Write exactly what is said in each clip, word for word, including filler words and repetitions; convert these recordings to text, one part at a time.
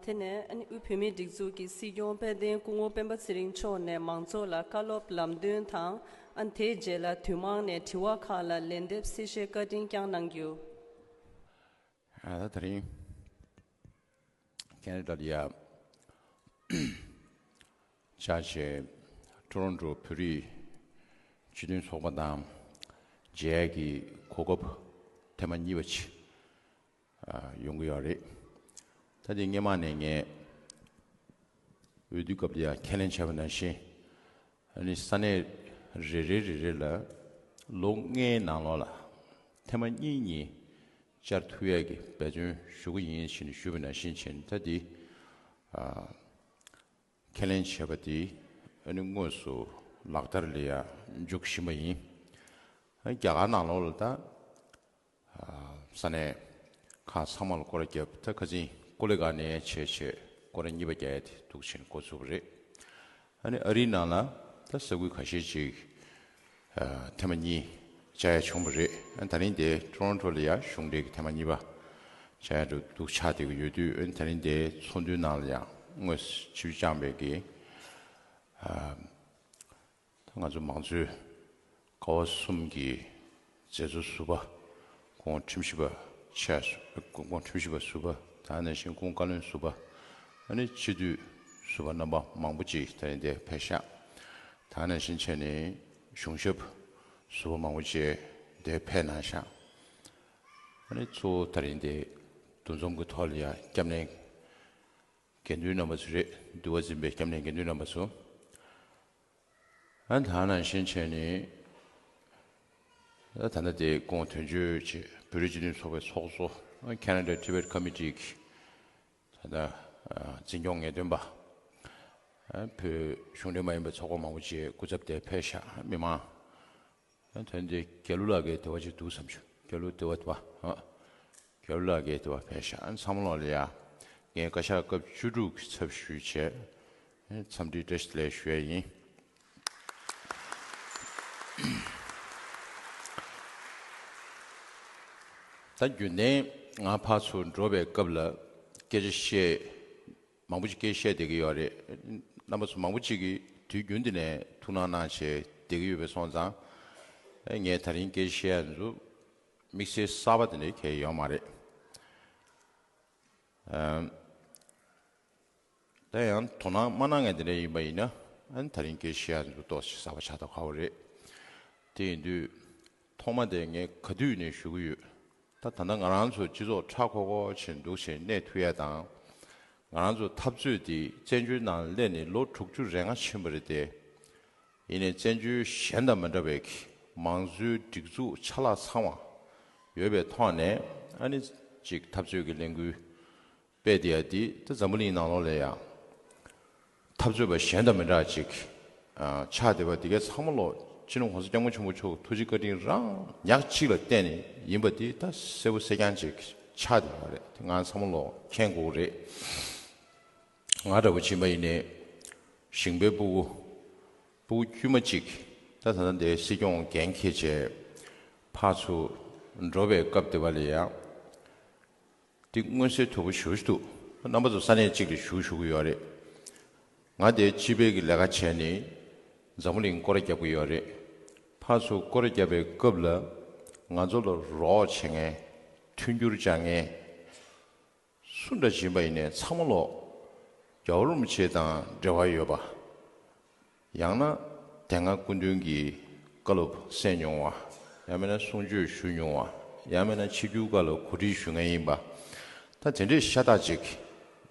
དེ་ནས་ཨ་ནི་དབུས་བོད་མིའི་སྒྲིག་འཛུགས་ཀྱི་སྲིད་སྐྱོང་དཔལ་ལྡན་སྐུ་ངོ་སྤེན་པ་ཚེ་རིང་མཆོག་ནས་མང་ཚོགས་ལ་བཀའ་སློབ་ལམ་སྟོན་དང་། ཨ་ནི་དེའི་རྗེས་ལ་དུས་མང་ནས་དྲི་བ་ཁག་ལ་ལན་འདེབས་གསལ་བཤད་བཀའ་དྲིན་བསྐྱངས་གནང་རྒྱུ། ཨ་ད་དེ་རིང་ཁེ་ན་ཌ་ལ་ཡ་བཅར་བྱས་ཊོ་རོན་ཊོ་བོད་རིགས་སྤྱི་མཐུན་ཚོགས་པ་དང་མཇལ་ཡས་ཀྱི་གོ་སྐབས་ཐེངས་མ་གཉིས་པ་ཅིག་ཡོང་གི་ཡོད་རེད། ད་དེ་སྔོན་མ་ནས་ངས་འོས་བསྡུའི་སྐབས་ལ་ཡང་ཁས་ལེན་བྱས་པ་ནང་བཞིན། ཨ་ནི་ས་གནས་རེ་རེ་རེ་རེ་ལ་ལོ་ལྔའི་ནང་ལོགས་ལ་ཐེངས་མ་གཉིས་གཉིས་བཅར་ཐུབ་ཡས་ཀྱི་འབད་བརྩོན་ཞུ་གི་ཡིན་ཞེས་ནས་ཞུས་པ་ནང་བཞིན་བྱས་ནས། ད་དེ་ཨ་ཁས་ལེན་བྱས་པ་དེ་ཨ་ནི་དངོས་སུ་ལག་བསྟར་ལ་ཡང་འཇུག་བཞིན་པ་ཡིན། ཨ་ནི་རྒྱ་གར་ནང་ལོགས་ལ་ད་ས་གནས་ཁག་ཚང་མ་ལ་སྐོར་ར་བརྒྱབ། ད་ཁ་སང་ཀོ་ལི་གྷལ་ནས་བྱས་བྱས་སྐོར་ར་གཉིས་པ་རྒྱག་ཡ་དེ་འདུག་བྱས་ནས་འགོ་ཚུགས་པ་རེད། ཨ་ནི་ཨ་རིའི་ནང་ལ་ད་ས་ཁུལ་ཁ་ཤས་ཅིག་ཨ་ཐེངས་མ་གཉིས་བཅར་ཡ་བྱུང་བ་རེད། ཨ་ད་རིང་དེ་ཊོ་རོན་ཊོ་ལ་ཡ་གཞུང་འབྲེལ་གྱི་ཐེངས་མ་གཉིས་པ་བཅར་ཡ་འདུག་ཆགས་བསྡད་ཀྱི་ཡོད་དུས། ཨ་ནི་ད་རིང་དེ་ཚོགས་འདུའི་ནང་ལ་ཡ་དངོས་སུ་ཆིབས་བསྒྱུར་བསྐྱངས་པའི་གི་ཨ་ད་ང་ཚོ་མང་གཙོའི་ཀ་བ་གསུམ་གྱི་མཛད་གཙོ་ཟུར་པ། སྐུ་ངོ་ཁྲིམས་ཞིབ་པ་ཆེ་སྐུ་ངོ་ཁྲིམས་ཞིབ་པ་ཟུར་པ། ད་ནང་བཞིན་སྐུ་ངོ་བཀའ་བློན་ཟུར་པ། ཨ་ནི་སྤྱི་འཐུས་ཟུར་པ་རྣམ་པ་མང་པོ་ཅིག་ད་རིང་འདིར་ཕེབས་ཤག་ད་ནང་བཞིན་བྱས་ནས་གཞུང་ཞབས་ཟུར་པ་མང་པོ་ཅིག་འདིར་ཕེབས་གནང་ཤག་ཨ་ནི་གཙོ་བོ་ད་རིང་འདིར་འདུ་འཛོམས་ཀྱི་ཐོག་ལ་ཡ་སྐྱབས་གནས་དགེ་འདུན་རྣམ་པ་ཚོ་རེད། འདུལ་བ་འཛིན་པའི་སྐྱབས་གནས་དགེ་འདུན་རྣམ་པ་ཚོ། ཨ་ད་ནང་བཞིན་བྱས་ནས་ད་ད་ལྟ་དེ་སྐུ་ངོ་དོན་གཅོད་ཅེས་བོད་རིགས་སྤྱི་མཐུན་ཚོགས་པའི་ཚོགས་གཙོ། ཨ་Canada Tibet Committee་གི་ད་ལྟ་ཨ་འཛིན་སྐྱོང་ངེས་སྟོན་པ། ཨ་བོད་གཞུང་འབྲེལ་མ་ཡིན་པའི་ཚོགས་པ་མང་པོ་ཅིག་སྐུ་ཚབ་དེར་ཕེབས་ཤག་མི་མང་། ཨ་དོན་དེ་རྒྱ་ལོ་ལགས་ཀྱི་དེ་བ་ཅིག་འདུག་བསམ་བྱུང་། རྒྱ་ལོ་དེ་བ་དེ་བ་ཨ། རྒྱ་ལོ་ལགས་ཀྱི་དེ་བ་ཕེབས་ཤག་ཨ་ཚང་མ་ལོག་ལ་ཡ་ངས་བཀའ་ཤག་སྐབས་བཅུ་དྲུག་གི་ཚབ་ཞུས་བྱས་འཚམས་འདྲི་བཀྲ་ཤིས་བདེ་ལེགས་ཞུ་ཡ་ཡིན། ད་རྒྱུན་ལྡན་ང་ཕར་ཚུར་འགྲོ་བའི་སྐབས་ལ་སྐད་ཆ་བཤད། མང་པོ་ཅིག་སྐད་བཤད་བསྡད་ཀྱི་ཡོད་རེད། རྣམ་པ་ཚོ་མང་པོ་ཅིག་གིས་དུས་རྒྱུན་དུ་ནས་ཐུགས་སྣང་གནང་བྱས་བསྡད་ཀྱི་ཡོད་པ་སོང་ཙང་། ཨེ་ངས་ད་རིང་སྐད་བཤད་ཡ་ཚོ་དམིགས་བསལ་གསར་པ་དེ་འདྲ་གང་ཡང་ཡོད་མ་རེད། ཨམ། ད་ཡང་དོ་སྣང་མ་གནང་མཁན་དེ་འདྲ་ཡིན་པ་ཡིན་ན། ཨ་ནི་ད་རིང་སྐད་བཤད་ཡ་ཚོ་ཏོག་ཙམ་གསར་པ་ཆགས་ཐུབ་ཁག་པོ་རེད། དེ་ཡིན་དུས་ཐོག་མ་དེ་ངས་ག་དུས་ནས་ཞུ་གི་ཡོད། ད་ད་ལྟ་ང་རང་ཚོ་སྤྱི་ཚོགས་ཧྲ་ཁོ་ཁོ་བྱས་འདུག་བྱས་གནས་ཐུབ་ཡ་དང་། ང་རང་ཚོ་འཐབ་རྩོད་འདི་བཙན་བྱོལ་ནང་སླེབས་ནས་ལོ་དྲུག་ཅུ་རེ་ལྔ་ཕྱིན་པ་རེད་དེ། ཡིན་ནའི་བཙན་བྱོལ་གཞན་དང་མི་འདྲ་བའི་མང་གཙོའི་སྒྲིག་འཛུགས་ཆ་ལག་ཚང་བ་ཡོད་པའི་ཐོག་ནས། ཨ་ནི་ཅིག་འཐབ་རྩོད་ཀྱི་ལས་འགུལ་སྤེལ་བསྡད་ཡ་འདི་ད་འཛམ་བུ་གླིང་ནང་ལོགས་ལ་ཡང་འཐབ་རྩོད་པ་གཞན་དང་མི་འདྲ་ཅིག་ཨ་ཆགས་བསྡད་པ་འདི་གའི་ཚང་མ་ལོག་སྤྱི་ནོར་༸གོང་ས་༸སྐྱབས་མགོན་ཆེན་པོ་མཆོག་ཐུགས་རྗེ་བཀའ་དྲིན་རང་ཉག་གཅིག་ལ་བརྟེན་ནས་ཡིན་པ་འདི་ད་གསལ་པོ་གསལ་རྐྱང་ཅིག་ཆགས་བསྡད་པ་རེད། དེ་ང་ཚང་མ་ལོག་མཁྱེན་དགོས་རེད། ང་འདྲ་པོ་ཕྱིན་པ་ཡིན་ནའི་ཞིང་པའི་སྤུ་གུ་སྤུ་གུ་དཀྱུས་མ་གཅིག་ད་ད་ལྟ་འདིར་སྲིད་སྐྱོང་འགན་འཁྱེར་བྱས་ཕར་ཚུར་འགྲོ་བའི་སྐབས་དེ་བ་ལ་ཡང་འདི་མངོན་གསལ་དོད་པོ་ཞེ་པོ་ཅིག་འདུག་རྣམ་པ་ཚོ་ས་གནས་གཅིག་ལ་བཞུགས་བཞུགས་ཀྱི་ཡོད་རེད། ང་འདིར་སྤྱི་པའི་གི་ལས་ཀ་བྱས་ནས་འཛམ་བུ་གླིང་སྐོར་ར་རྒྱབ་ཀྱི་ཡོད་རེད། ཕར་ཚུར་སྐོར་ར་རྒྱབ་པའི་སྐབས་ལ་ང་ཚོ་ལ་རོགས་བྱེད་མཁན། མཐུན་འགྱུར་བྱ་མཁན་སུ་འདྲ་ཅིག་ཡིན་པ་ཡིན་ནའི་ཚང་མ་ལོག་རྒྱལ་བ་རིན་པོ་ཆེ་དང་འབྲེལ་བ་ཡོད་པ། ཡང་ན་དེ་སྔ་སྐུ་མདུན་གྱི་བཀའ་སློབ་གསན་མྱོང་བ། ཡང་མིན་ན་གསུང་ཆོས་ཞུ་མྱོང་བ། ཡང་མིན་ན་ཆིབས་བསྒྱུར་སྐབས་ལ་གོ་སྒྲིག་ཞུ་མཁན་ཡིན་པ། ད་དེ་འདྲའི་ཤ་སྟག་ཅིག་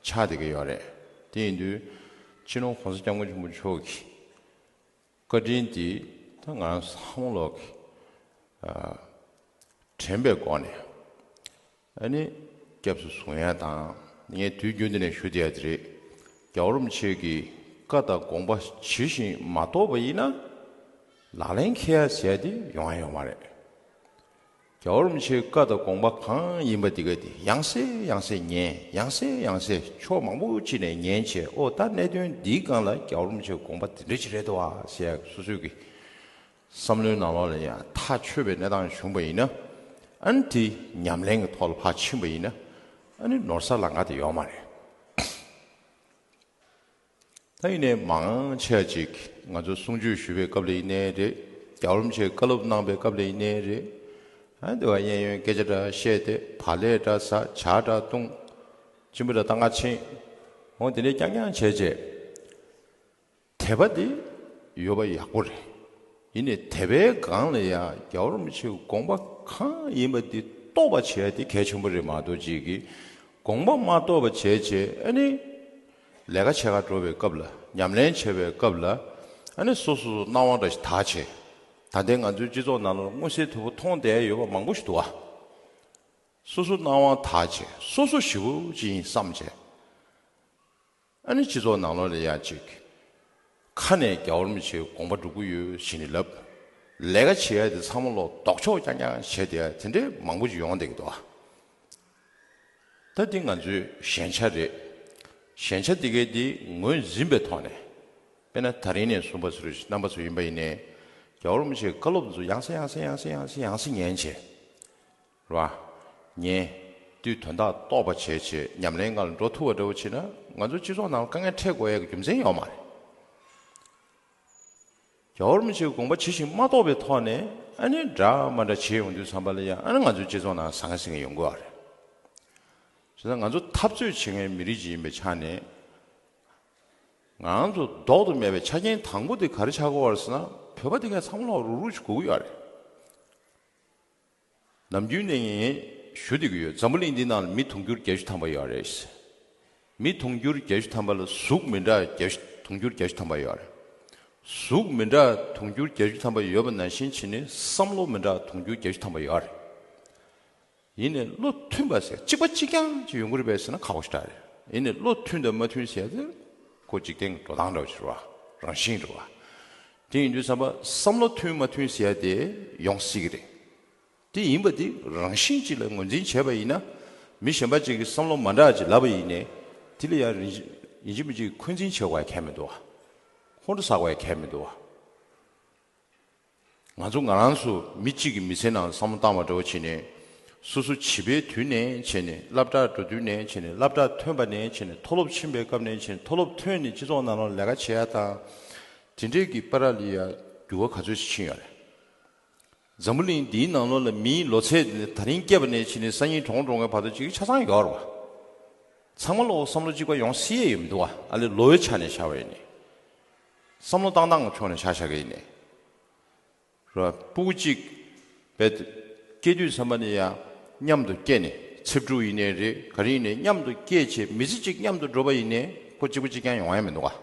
ཆགས་བསྡད་ཀྱི་ཡོད་རེད། དེ་ཡིན་དུས་སྤྱི་ནོར་༸གོང་ས་༸སྐྱབས་མགོན་ཆེན་པོ་མཆོག་གི་བཀའ་དྲིན་འདི་ད་ང་རང་ཚང་མ་ལོག་གི་ཨ་དྲན་པའི་སྒོ་ནས་ཨ་ནི་སྐྱབས་སུ་བཟུང་ཡ་དང་། ངས་དུས་རྒྱུན་འདི་ནས་ཞུ་བསྡད་ཡ་དེ་རེད། རྒྱལ་བ་རིན་པོ་ཆེ་གི་བཀའ་དང་དགོངས་པ་ཇི་བཞིན་མ་རྟོགས་པ་ཡིན་ན་ལག་ལེན་འཁེལ་ཡ་ཟེར་ཡ་དེ་ཡོང་ཡ་ཡོད་མ་རེད། རྒྱལ་བ་རིན་པོ་ཆེའི་བཀའ་དང་དགོངས་པ་གང་ཡིན་པ་དེ་ག་དེ་ཡང་སེ་ཡང་སེ་ཉན། ཡང་སེ་ཡང་སེ་ཕྱོགས་མང་པོ་ཅིག་ནས་ཉན་བྱས། ཨོ་ད་གནད་དོན་འདིའི་སྒང་ལ་རྒྱལ་བ་རིན་པོ་ཆེའི་དགོངས་པ་དེ་འདྲ་ཅིག་རེད་འདུག་བ་ཟེར་ཡ་སོ་སོའི་གི་བསམ་བློའི་ནང་ལོགས་ལ་ཡང་ཐག་ཆོད་པའི་གནས་སྟངས་བྱུང་བ་ཡིན་ན། ཨ་ནི་དེ་ཉམས་ལེན་གྱི་ཐོག་ལ་ཕར་ཕྱིན་པ་ཡིན་ན། ཨ་ནི་ནོར་ས་ལམ་ཁ་དེ་ཡོད་མ་རེད། ད་ཡིན་ནའི་མང་ཆེ་ཅིག་ང་ཚོ་གསུང་ཆོས་ཞུ་བའི་སྐབས་ལ་ཡིན་ནའི་རེད། རྒྱལ་བ་རིན་པོ་ཆེས་བཀའ་སློབ་གནང་བའི་སྐབས་ལ་ཡིན་ནའི་རེད། ཨ་འདི་བ་གཡས་གཡོན་སྐད་ཆ་འདྲ་བཤད་དེ་བག་ལེབ་འདྲ་ཟ། ཇ་འདྲ་བཏུང་། གཅིན་པ་འདྲ་བཏང་ག་ཕྱིན། འོ་དེ་འདྲའི་རྐྱང་རྐྱང་བྱས་བྱས། དད་པ་འདི་ཡོད་པ་ཡག་པོ་རེད། ཡིན་ནའི་དད་པའི་སྒང་ལ་ཡང་རྒྱལ་བ་རིན་པོ་ཆེའི་དགོངས་པ་གང་ཡིན་པ་འདི་རྟོགས་པ་བྱས་ཏེ་གལ་ཆེན་པོ་རེད་མ་གཏོགས་ཅིག་གིས་དགོངས་པ་མ་རྟོགས་པ་བྱས་བྱས་ཨ་ནི་ལས་ཀ་བྱེད་ག་འགྲོ་བའི་སྐབས་ལ། ཉམས་ལེན་བྱེད་པའི་སྐབས་ལ་ཨ་ནི་སོ་སོ་སོ་སྣང་བ་འདྲ་ཞིག་དག་བྱས། ད་ལྟའི་ང་ཚོའི་སྤྱི་ཚོགས་ནང་ལ་མངོན་གསལ་དོད་པོ་མཐོང་བསྡད་ཡོད་པ་མང་པོ་ཞིག་འདུག་བ། སོ་སོ་སྣང་བ་དག་བྱས། སོ་སོ་ཞེ་པོ་ཅིག་ཡིན་བསམ་བྱས། ཨ་ནི་སྤྱི་ཚོགས་ནང་ལོགས་ལ་ཡ་ཅིག་ཁ་ནས་རྒྱལ་བ་རིན་པོ་ཆེའི་དགོངས་པ་སྒྲུབ་ཀྱི་ཡོད་ཞེས་ནི་ལབ། ལས་ཀ་བྱེད་ཡ་དེ་ཚང་མ་ལོག་ལྡོག་ཕྱོགས་རྐྱང་རྐྱང་བྱས་བསྡད་ཡ་དེ་འདྲའི་མང་པོ་ཞིག་ཡོང་བསྡད་ཀྱི་འདུག་ཨ། ད་འདི་ང་ཚོའི་ཞན་ཆ་རེད། ཞན་ཆ་འདི་གའི་འདི་ངོས་འཛིན་པའི་ཐོག་ནས། དཔེར་ན་ད་རིང་ནས་བཟུང་བ་ཚོ་རེད། རྣམ་པ་ཚོ་ཡིན་པ་ཡིན་ནའི་རྒྱལ་བ་རིན་པོ་ཆེའི་བཀའ་སློབ་ཚོ་ཡང་སེ་ཡང་སེ་ཡང་སེ་ཡང་སེ་ཡང་སེ་ཉན་བྱས། རེད་བ། ཉན། དུས་དོན་དག་རྟོགས་པ་བྱས་བྱས་ཉམས་ལེན་སྒང་ལ་འགྲོ་ཐུབ་པ་འདྲ་བོ་བྱས་ན་ང་ཚོ་སྤྱི་ཚོགས་ནང་ལ་དཀའ་ངལ་འཕྲད་དགོས་ཡ་གི་རྒྱུ་མཚན་ཡོད་མ་རེད། རྒྱལ་བ་རིན་པོ་ཆེའི་དགོངས་པ་ཇི་བཞིན་མ་རྟོགས་པའི་ཐོག་ནས་ཨ་ནི་འདྲ་མ་འདྲ་བྱས་ཡོང་དུས་ཙམ་པ་ལ་ཡང་ཨ་ནི་ང་ཚོའི་སྤྱི་ཚོགས་ནང་ཟང་ངེ་ཟིང་ངེ་ཡོང་གི་ཡོད་རེད། བྱས་ཙང་ང་ཚོ་འཐབ་རྩོད་བྱེད་མཁན་མི་རིགས་ཅིག་ཡིན་པའི་ཆ་ནས། ང་རང་ཚོ་ལྡོག་ཏུ་མེད་པའི་ཆ་རྐྱེན་དང་པོ་དེ་ག་རེ་ཆགས་ཀྱི་ཡོད་རེད་ཟེར་ན། བོད་པ་དེ་གས་ཚང་མ་ལ་རུག་རུག་ཅིག་དགོས་ཀྱི་ཡོད་རེད། ནམ་རྒྱུན་ནས་ངས་ཞུ་བསྡད་ཀྱི་ཡོད། འཛམ་བུ་གླིང་འདི་ནང་ལ་མི་དུང་ཕྱུར་བརྒྱད་ཅུ་ཐམ་པ་ཡོད་རེད། མི་དུང་ཕྱུར་བརྒྱད་ཅུ་ཐམ་པ་ལ་གཟུགས་མི་འདྲ་བརྒྱད་ཅུ་དུང་ཕྱུར་བརྒྱད་ཅུ་ཐམ་པ་ཡོད་རེད། གཟུགས་མི་འདྲ་དུང་ཕྱུར་བརྒྱད་ཅུ་ཐམ་པ་ཡོད་པ་ནང་བཞིན་བྱས་ནས་བསམ་བློ་མི་འདྲ་དུང་ཕྱུར་བརྒྱད་ཅུ་ཐམ་པ་ཡོད་རེད། ཡིན་ནའི་བློ་མཐུན་པ་ཟེར་གཅིག་པ་གཅིག་རྐྱང་ཅིག་ཡོང་གི་རེད་པས་ཟེར་ན་ཁག་པོ་ཞེ་དྲག་རེད། ཡིན་ནའི་བློ་མཐུན་དང་མ་མཐུན་ཟེར་ཡ་དེ་ཁོ་འཇིག་རྟེན་གྱི་འགྲོ་སྟངས་འདྲ་བོ་ཞིག་རེད་བ། རང་བཞིན་རེད་བ། དེ་ཡིན་དུས་ཙམ་པ་བསམ་བློ་མཐུན་མ་མཐུན་ཟེར་ཡ་དེ་ཡོང་སྲིད་ཀྱི་རེད། དེ་ཡིན་པ་དེ་རང་བཞིན་གཅིག་ལ་ངོས་འཛིན་བྱས་པ་ཡིན་ན། མི་གཞན་པ་གཅིག་གིས་བསམ་བློ་མ་འདྲ་ཅིག་ལབ་པ་ཡིན་ནའི། དེ་ལ་ཡང་རིན་ཡིན་གཅིག་མིན་གཅིག་འཁོན་འཛིན་བྱེད་དགོས་ཡ་གལ་མི་འདུག་བ། ཧོན་ཧྲུ་ཟ་དགོས་ཡ་གལ་མི་འདུག་བ། ང་ཚོ་ང་རང་ཚོ་མི་གཅིག་གི་མི་ཚེ་ནང་བསམ་བློ་བཏང་བ་འདྲ་བོ་བྱས་ནས། སོ་སོ་བྱིས་པའི་དུས་ནས་བྱས་ནས། སློབ་གྲྭར་འགྲོ་དུས་ནས་བྱས་ནས། སློབ་གྲྭ་ཐོན་པ་ནས་བྱས་ནས། མཐོ་སློབ་ཕྱིན་པའི་སྐབས་ནས་བྱས་ནས། མཐོ་སློབ་ཐོན་ནས་སྤྱི་ཚོགས་ནང་ལོགས་ལས་ཀ་བྱེད་ཡ་དང་། དེ་འདྲས་ཀྱི་བར་ལ་ཡ་འགྱུར་བ་ག་ཚོད་ཅིག་ཕྱིན་ཡོད་རེད། འཛམ་བུ་གླིང་འདིའི་ནང་ལོགས་ལ་མིའི་ལོ་ཚད་དེ་ད་རིང་སྐྱེས་པ་ནས་བྱས་ནས་སང་ཉིན་གྲོངས་གྲོངས་པའི་བར་དུ་ཅིག་ཆ་ཚང་ཡོད་རེད་བ། ཚང་མ་ལོག་བསམ་བློ་གཅིག་པ་ཡོང་སྲིད་ཡས་ཡོད་མི་འདུག་བ། ཨ་ལས་ལོ་བའི་ཆ་ནས་བཞག་པ་ཡིན་ནའི། བསམ་བློ་བཏང་སྟངས་ཀྱི་ཕྱོགས་ནས་ཆ་བཞག་གི་ཡིན་ནའི། ར་སྤུ་གུ་གཅིག་བས་སྐྱེ་དུས་ཙམ་པ་ནས་ཡང་མཉམ་དུ་སྐྱེས་ནས། ཚེ་ཕྲུག་ཡིན་ནའི་རེད། ག་རེ་ཡིན་ནའི་མཉམ་དུ་སྐྱེས་བྱས་མི་ཚེ་གཅིག་མཉམ་དུ་འགྲོ་བ་ཡིན་ནའི་ཁོ་གཅིག་པ་གཅིག་རྐྱང་ཡོང་ཡ་མི་འདུག་ག།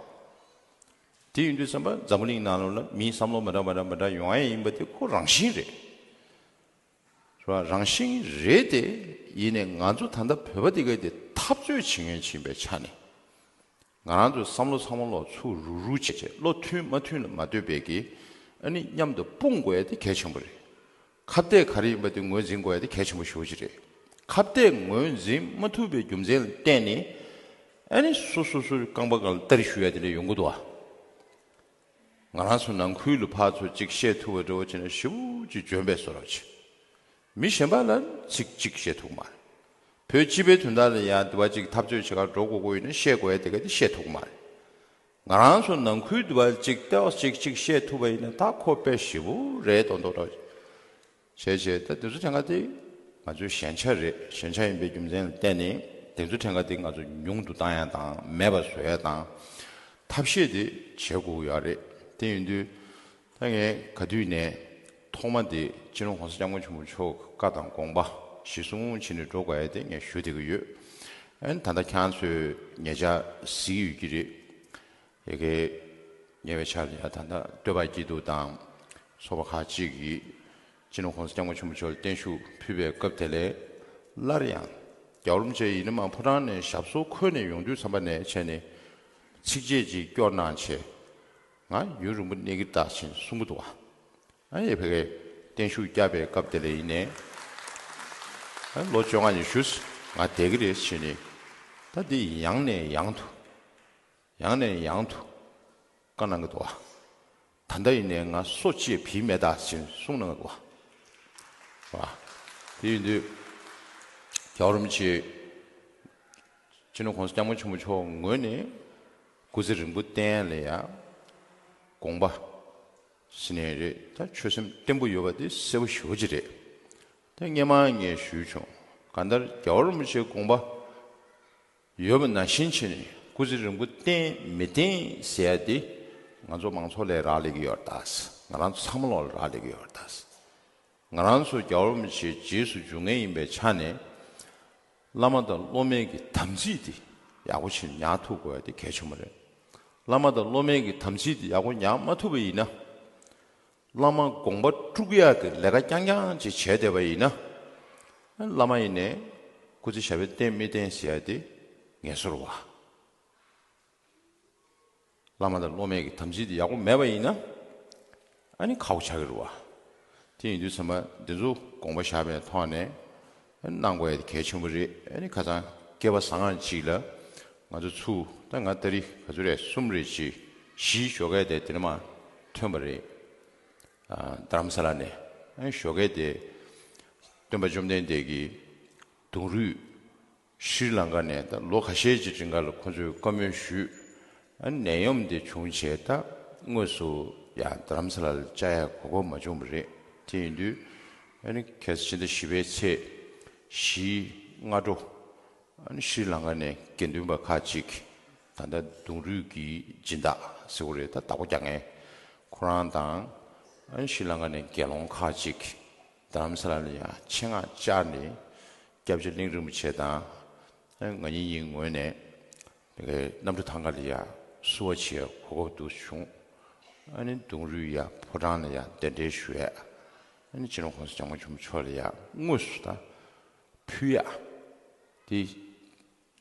དེ་ཡིན་དུས་ཙམ་པ་འཛམ་བུ་གླིང་ནང་ལོགས་ལ་མིའི་བསམ་བློ་མི་འདྲ་མི་འདྲ་མི་འདྲ་ཡོང་ཡ་ཡིན་པ་དེ་ཁོ་རང་བཞིན་རེད། ར་རང་བཞིན་རེད་དེ། ཡིན་ནའི་ང་ཚོ་ད་ལྟ་བོད་པ་དེ་ག་དེ་འཐབ་རྩོད་བྱེད་མཁན་ཕྱིན་པའི་ཆ་ནས། ང་རང་ཚོའི་བསམ་བློ་ཚང་མ་ལོག་ཚུར་རུག་རུག་བྱས་བྱས། བློ་མཐུན་མ་མཐུན་ལ་མ་ལྟོས་པའི་གི། ཨ་ནི་མཉམ་དུ་སྤུངས་དགོས་ཡ་དེ་གལ་ཆེན་པོ་རེད། ཁ་གཏད་ག་རེ་ཡིན་པ་དེ་ངོས་འཛིན་དགོས་ཡ་དེ་གལ་ཆེན་པོ་ཞེ་པོ་ཅིག་རེད། ཁ་གཏད་ངོས་འཛིན་མ་ཐུབ་པའི་རྒྱུ་མཚན་ལ་བརྟེན་ནས། ཨ་ནི་སོ་སོ་སོའི་རྐང་པ་སྒང་ལ་སྟ་རེ་གཞུ་ཡ་དེ་འདྲ་ཡོང་གི་འདུག་བ། ང་རང་ཚོ་ནང་ཁུལ་ལ་ཕར་ཚུར་གཅིག་བཤད་ཐུབ་པ་འདྲ་བོ་བྱས་ན་ཞེ་པོ་ཅིག་འཇོན་པའི་བཟོ་འདྲ་ཅིག། མི་གཞན་པ་ལ་ཚིག་གཅིག་བཤད་ཐུབ་མ་རེད། བོད་སྤྱི་པའི་དོན་དག་ལ་ཡང་དེ་བ་ཅིག་འཐབ་རྩོད་བྱེད་གར་འགྲོ་དགོས་ཀྱི་ཡོད་ན་བཤད་དགོས་ཡ་དེ་ག་དེ་བཤད་ཐུབ་མ་རེད། ང་རང་ཚོ་ནང་ཁུལ་དུ་བ་ཅིག་ལྟེ་བ་ཅིག་ཅིག་བཤད་ཐུབ་པ་ཡིན་ན་ད་ཁོ་དཔེ་ཞེ་པོ་རེད་མདོག་མདོག་འདྲ་བྱས་བྱས། ད་དེ་ཚོ་ཕྲན་ཁ་དེ་ང་ཚོའི་ཞན་ཆ་རེད། ཞན་ཆ་ཡིན་པའི་རྒྱུ་མཚན་ལ་བརྟེན་ནས་དེ་ཚོ་ཕྲན་ཁ་དེ་ང་ཚོ་ཉུང་དུ་བཏང་ཡ་དང་མེད་པ་བཟོ་ཡ་དང་ཐབས་ཤེས་དེ་བྱེད་དགོས་ཀྱི་ཡོད་རེད། དེ་ཡིན་དུས། ད་ངས་ག་དུས་ནས་ཐོག་མ་དེ་སྤྱི་ནོར་༸གོང་ས་༸སྐྱབས་མགོན་ཆེན་པོ་མཆོག་གི་བཀའ་དང་དགོངས་པ་གཞི་བཟུང་བྱས་ནས་འགྲོ་དགོས་ཡ་དེ་ངས་ཞུ་བསྡད་ཀྱི་ཡོད། ཨ་ནི་ད་ལྟ་ཁྱེད་རང་ཚོས་ཉེ་ཆར་གཟིགས་ཡོད་ཀྱི་རེད། ཡ་གི་ཉེ་བའི་ཆར་ཡ་ད་ལྟ་སྟོད་པ་སྐྱིད་སྡུག་དང་ཚོགས་པ་ཁག་ཅིག་གིས་སྤྱི་ནོར་༸གོང་ས་༸སྐྱབས་མགོན་ཆེན་པོ་མཆོག་ལ་བརྟན་བཞུགས་ཕུལ་བའི་སྐབས་དེ་ལས་སླར་ཡང་རྒྱལ་བ་རིན་པོ་ཆེ་ཡིན་ན་མ་ཕོ་བྲང་ནས་ཞབས་སོར་འཁོད་ནས་ཡོང་དུས་ཙམ་པ་ནས་བྱས་ནས་ཚིགས་བཅད་ཅིག་སྐྱོར་གནང་བྱས། ང་ཡུན་རིང་པོ་གནས་ཀྱི་རེད་ད་ཅེས་གསུང་གི་འདུག་བ། ཨ་ཡེ་ཕ་གིར་བརྟན་བཞུགས་བསྐྱངས་པའི་སྐབས་དེ་ལ་ཡིན་ནའི། ཨ་ལོ་བཅོ་ལྔ་ནས་བཞུགས། ང་བསྡད་ཀྱི་རེད་ཟེར་ནས། ད་འདི་ཡང་ནས་ཡང་དུ། ཡང་ནས་ཡང་དུ། བཀའ་གནང་གི་འདུག་བ། ད་ལྟ་ཡིན་ནའི་ང་སོ་གཅིག་བིས་མེད་ད་ཅེས་གསུང་གནང་གི་འདུག་བ། བ། དེ་ཡིན་དུས། རྒྱལ་བ་རིན་པོ་ཆེ། སྤྱི་ནོར་༸གོང་ས་༸སྐྱབས་མགོན་ཆེན་པོ་མཆོག་ངོས་ནས། སྐུ་ཚེ་རིང་པོ་བརྟན་ལ་ཡ་དགོངས་པ་ཟེར་ནས་རེད། ད་ཆོད་སེམས་བརྟན་པོ་ཡོད་པ་དེ་གསལ་པོ་ཞེ་པོ་ཅིག་རེད། ད་སྔོན་མ་ངས་ཞུས་བྱུང་། གང་ལྟར་རྒྱལ་བ་རིན་པོ་ཆེའི་དགོངས་པ་ཡོད་པ་ནང་བཞིན་བྱས་ནས་སྐུ་ཚེ་རིང་པོ་བརྟན་མི་བརྟན་ཟེར་ཡ་དེ་ང་ཚོ་མང་ཚོགས་ལ་རག་ལས་ཀྱི་ཡོད་རེད་ད། ང་རང་ཚོ་ཚང་མ་ལོག་ལ་རག་ལས་ཀྱི་ཡོད་རེད་ད། ང་རང་ཚོ་རྒྱལ་བ་རིན་པོ་ཆེའི་རྗེས་སུ་འཇུག་མཁན་ཡིན་པའི་ཆ་ནས། བླ་མ་དང་སློབ་མའི་གི་དམ་ཚིག་དེ་ཡག་པོ་བྱས་ནས་ཉར་ཐུབ་དགོས་ཡ་དེ་གལ་ཆེན་པོ་རེད། བླ་མ་དང་སློབ་མའི་གི་དམ་ཚིག་དེ་ཡག་པོ་ཉར་མ་ཐུབ་པ་ཡིན་ན། བླ་མ་དགོངས་པ་དཀྲུག་ཡག་གི་ལས་ཀ་རྐྱང་རྐྱང་ཅིག་བྱས་བསྡད་པ་ཡིན་ན། བླ་མ་ཡིན་ནའི་སྐུ་ཚེ་ཞབས་པད་བརྟན་མི་བརྟན་ཟེར་ཡ་དེ་ངེས་སོ་རེད་བ། བླ་མ་དང་སློབ་མའི་གི་དམ་ཚིག་དེ་ཡག་པོ་མེད་པ་ཡིན་ན། ཨ་ནི་ཁག་པོ་ཆགས་ཀྱི་རེད་བ། དེ་ཡིན་དུས་ཚང་མ་འདི་ཚོ་དགོངས་པ་བཞག་པའི་ཐོག་ནས་གནང་དགོས་ཡ་དེ་གལ་ཆེན་པོ་རེད། ཨ་ནི་ཁ་སང་སྐལ་པ་བཟང་ངང་ཅིག་ལ་ང་ཚོ་ཚུར་ད་ང་ཏ་རིག་ག་ཚོད་རེད། གསུམ་རེད་ཅིག་བཞི་ཞོགས་ཀས་དེ་དེ་ནས་མར་ཐོན་པ་རེད། ཨ་རྡ་རམ་ས་ལ་ནས། ཨ་ནི་ཞོགས་ཀས་དེ་སྟོན་པ་བཅོམ་ལྡན་འདས་ཀྱི་གདུང་རུས། ཤྲི་ལང་ཀ་ནས་ད་ལོ་ཁ་ཤས་ཀྱི་རིང་ག་ལ་ཁོ་ཚོས་བཀའ་མོལ་ཞུས། ཨ་ནི་ནད་ཡམས་དེ་བྱུང་བྱས་ད་དངོས་སུ་ཡང་རྡ་རམ་ས་ལ་ལ་བཅར་ཡ་གོ་སྐབས་མ་བྱུང་བ་རེད། དེ་ཡིན་དུས་ཨ་ནི་ཁ་སང་ཕྱི་ཟླ་བཞི་པའི་ཚེས་བཞིའི་སྔ་དྲོ། ཨ་ནི་ཤྲི་ལང་ཀ་ནས་དགེ་འདུན་པ་ཁག་ཅིག་ད་ལྟ་གདུང་རུས་ཀྱི་སྦྱིན་བདག་ཟེར་བ་རེད། ད་བདག་པོ་རྒྱག་མཁན་ཁོ་རང་དང་། ཨ་ནི་ཤྲི་ལང་ཀ་ནས་དགེ་སློང་ཁག་ཅིག་རྡ་རམ་ས་ལ་ལ་ཡང་ཆེད་མངགས་བཅར་ནས། སྐྱབས་རྗེ་གླིང་རིན་པོ་ཆེ་དང་། ཨ་ནི་ང་གཉིས་གཉིས་ངོས་ནས་གནམ་གྲུ་ཐང་ག་ལ་ཡ་བསུ་བ་བྱེད་གོ་སྐབས་འདུག་བྱུང་། ཨ་ནི་གདུང་རུས་ཡ་ཕོ་བྲང་ལ་ཡ་གདན་འདྲེན་ཞུ་ཡ། ཨ་ནི་སྤྱི་ནོར་༸གོང་ས་༸སྐྱབས་མགོན་ཆེན་པོ་མཆོག་ལ་ཡ་དངོས་སུ་ད་ཕུལ་ཡ། དེ་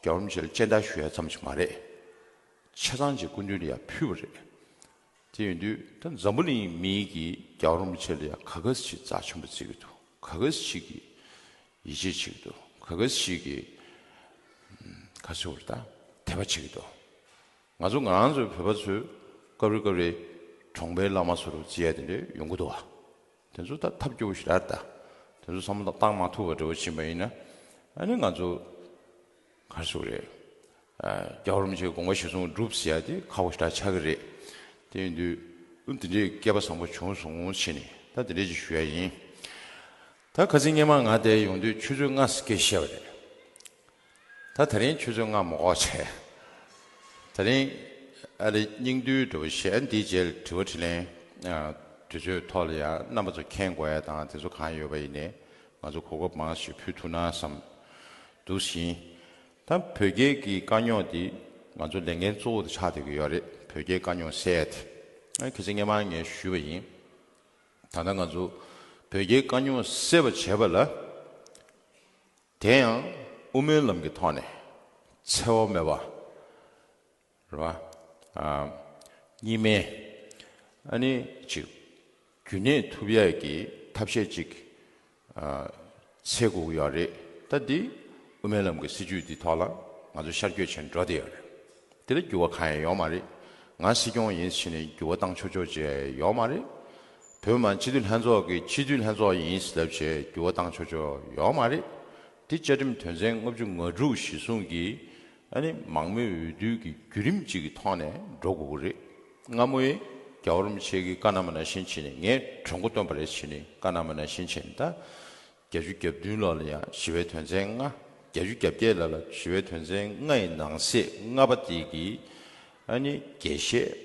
རྒྱལ་བ་རིན་པོ་ཆེ་ལ་སྤྱན་བསྟར་ཞུ་ཡ་ཙམ་ཞིག་མ་རེད། ཆ་ཚང་གི་སྐུ་མདུན་ལ་ཡ་ཕུལ་བ་རེད། དེ་ཡིན་དུས་ད་འཛམ་བུ་གླིང་མིའི་གིས་རྒྱལ་བ་རིན་པོ་ཆེ་ལ་ཡང་ག་ག་ཟེ་ཅིག་རྩ་ཆེན་པོ་བརྩི་གི་འདུག་ག་ག་ཟེ་ཅིག་གིས་ཡིད་ཆེས་བྱེད་ཀྱི་འདུག་ག་ག་ཟེ་ཅིག་གིས་ཨམ་ག་ཟེར་བ་རེད་ད། དད་པ་བྱེད་ཀྱི་འདུག་ང་ཚོ་ང་རང་ཚོའི་བོད་པ་ཚོས་སྐབས་རེ་སྐབས་རེ་གྲོང་པའི་བླ་མ་ཚོ་རུ་བརྩི་ཡ་དེ་འདྲ་ཡོང་གི་འདུག་བ། དེ་ཚོ་ད་ཐབས་སྐྱོ་པོ་ཞིག་རེད་ད། དེ་ཚོ་བསམ་བློ་བཏང་མ་ཐུབ་པ་འདྲ་བོ་ཕྱིན་པ་ཡིན་ན། ཨ་ནི་ང་ཚོ་ག་རེ་ཟེར་དགོས་རེད། ཨ་རྒྱལ་བ་རིན་པོ་ཆེའི་དགོངས་པ་གཞིར་བཟུང་སྒྲུབ་ཟེར་ཡ་དེ་ཁག་པོ་ཞེ་དྲག་ཆགས་ཀྱི་རེད། དེ་ཡིན་དུས་ཨུ་དེ་འདྲའི་སྐལ་པ་བཟང་པོ་བྱུང་སོང་ཟེར་ནས་ད་དེ་འདྲས་ཅིག་ཞུ་ཡ་ཡིན། ད་ཁ་སང་སྔོན་མ་ང་དེར་ཡོང་དུས་ཆུ་ཚོད་ལྔ་ཙམ་སྐད་བཤད་པ་རེད། ད་དེ་རིང་ཆུ་ཚོད་ལྔ་མ་འགོར་བྱས། དེ་རིང་ཨ་ལེ་སྙིང་བསྡུས་འདྲ་བོ་བཤད། འདིའི་རྗེས་ལ་དྲི་བ་དྲིས་ལན། ཨ་དུས་ཚོད་ཐོག་ལ་ཡང་རྣམ་པ་ཚོ་མཁྱེན་དགོས་ཡ་དང་དེ་ཚོ་གང་ཡོད་པ་ཡིན་ནའི་ང་ཚོ་གོ་སྐབས་མང་ཞིག་ཕུལ་ཐུབ་ན་བསམ་འདུག་ཟིན། ད་བོད་རྒྱའི་གི་དཀའ་རྙོག་འདི་ང་ཚོ་ལས་འགན་གཙོ་བོ་དེ་ཆགས་བསྡད་ཀྱི་ཡོད་རེད། བོད་རྒྱའི་དཀའ་རྙོག་སེལ་ཡ་དེ། ཨ་ཁ་སང་སྔོན་མ་ངས་ཞུས་པ་ཡིན། ད་ལྟ་ང་ཚོ་བོད་རྒྱའི་དཀའ་རྙོག་སེལ་བ་བྱེད་པ་ལ། དེ་ཡང་དབུ་མའི་ལམ་གྱི་ཐོག་ནས་འཚེ་བ་མེད་པ། རེད་བ། ཨ་གཉིས་སྨན། ཨ་ནི་ཅིག་རྒྱུན་གནས་ཐུབ་ཡས་ཀྱི་ཐབས་ཤེས་ཅིག་ཨ་འཚོལ་དགོས་ཀྱི་ཡོད་རེད། ད་འདི་དབུ་མའི་ལམ་གྱི་སྲིད་བྱུས་འདི་ཐོག་ལ་ང་ཚོ་ཤར་བསྐྱོད་བྱས་འགྲོ་བསྡད་ཡོད་རེད། དེ་ལ་འགྱུར་བ་གང་ཡང་ཡོད་མ་རེད། ང་སྲིད་སྐྱོང་ཡིན་ཟེར་ནས་འགྱུར་བ་བཏང་ཆོག་ཆོག་ཅིག་ཡོད་མ་རེད། བོད་མི་མང་སྤྱི་འཐུས་ལྷན་ཚོགས་ཀྱི་སྤྱི་འཐུས་ལྷན་ཚོགས་ཡིན་ཟེར་ལབ་བྱས་འགྱུར་བ་བཏང་ཆོག་ཆོག་ཡོད་མ་རེད། དེ་བཅའ་ཁྲིམས་དོན་ཚན་ལྔ་བཅུ་ང་དྲུག་གཞིར་བཟུང་གིས་ཨ་ནི་མང་མོས་འོས་བསྡུ་གི་བརྒྱུད་རིམ་ཅིག་གི་ཐོག་ནས་འགྲོ་དགོས་ཀྱི་རེད། སྔ་མོའི་རྒྱལ་བ་རིན་པོ་ཆེ་གི་བཀའ་གནང་བ་ནང་བཞིན་བྱས་ནས་ངས་གྲོས་འགོ་བཏོན་པ་རེད་བྱས་ནས་བཀའ་གནང་བ་ནང་བཞིན་བྱས་ནས་ད། བརྒྱད་ཅུ་གྱ་བདུན་ལོ་ལ་ཡང་ཞི་བའི་དོན་ཚན་ལྔ། བརྒྱད་ཅུ་གྱ་བརྒྱད་ལོ་ལ་ཞི་བའི་དོན་ཚན་ལྔ་ཡི་ནང་གསེས་ལྔ་པ་དེ་གིས་ཨ་ནི་རྒྱས་བཤད།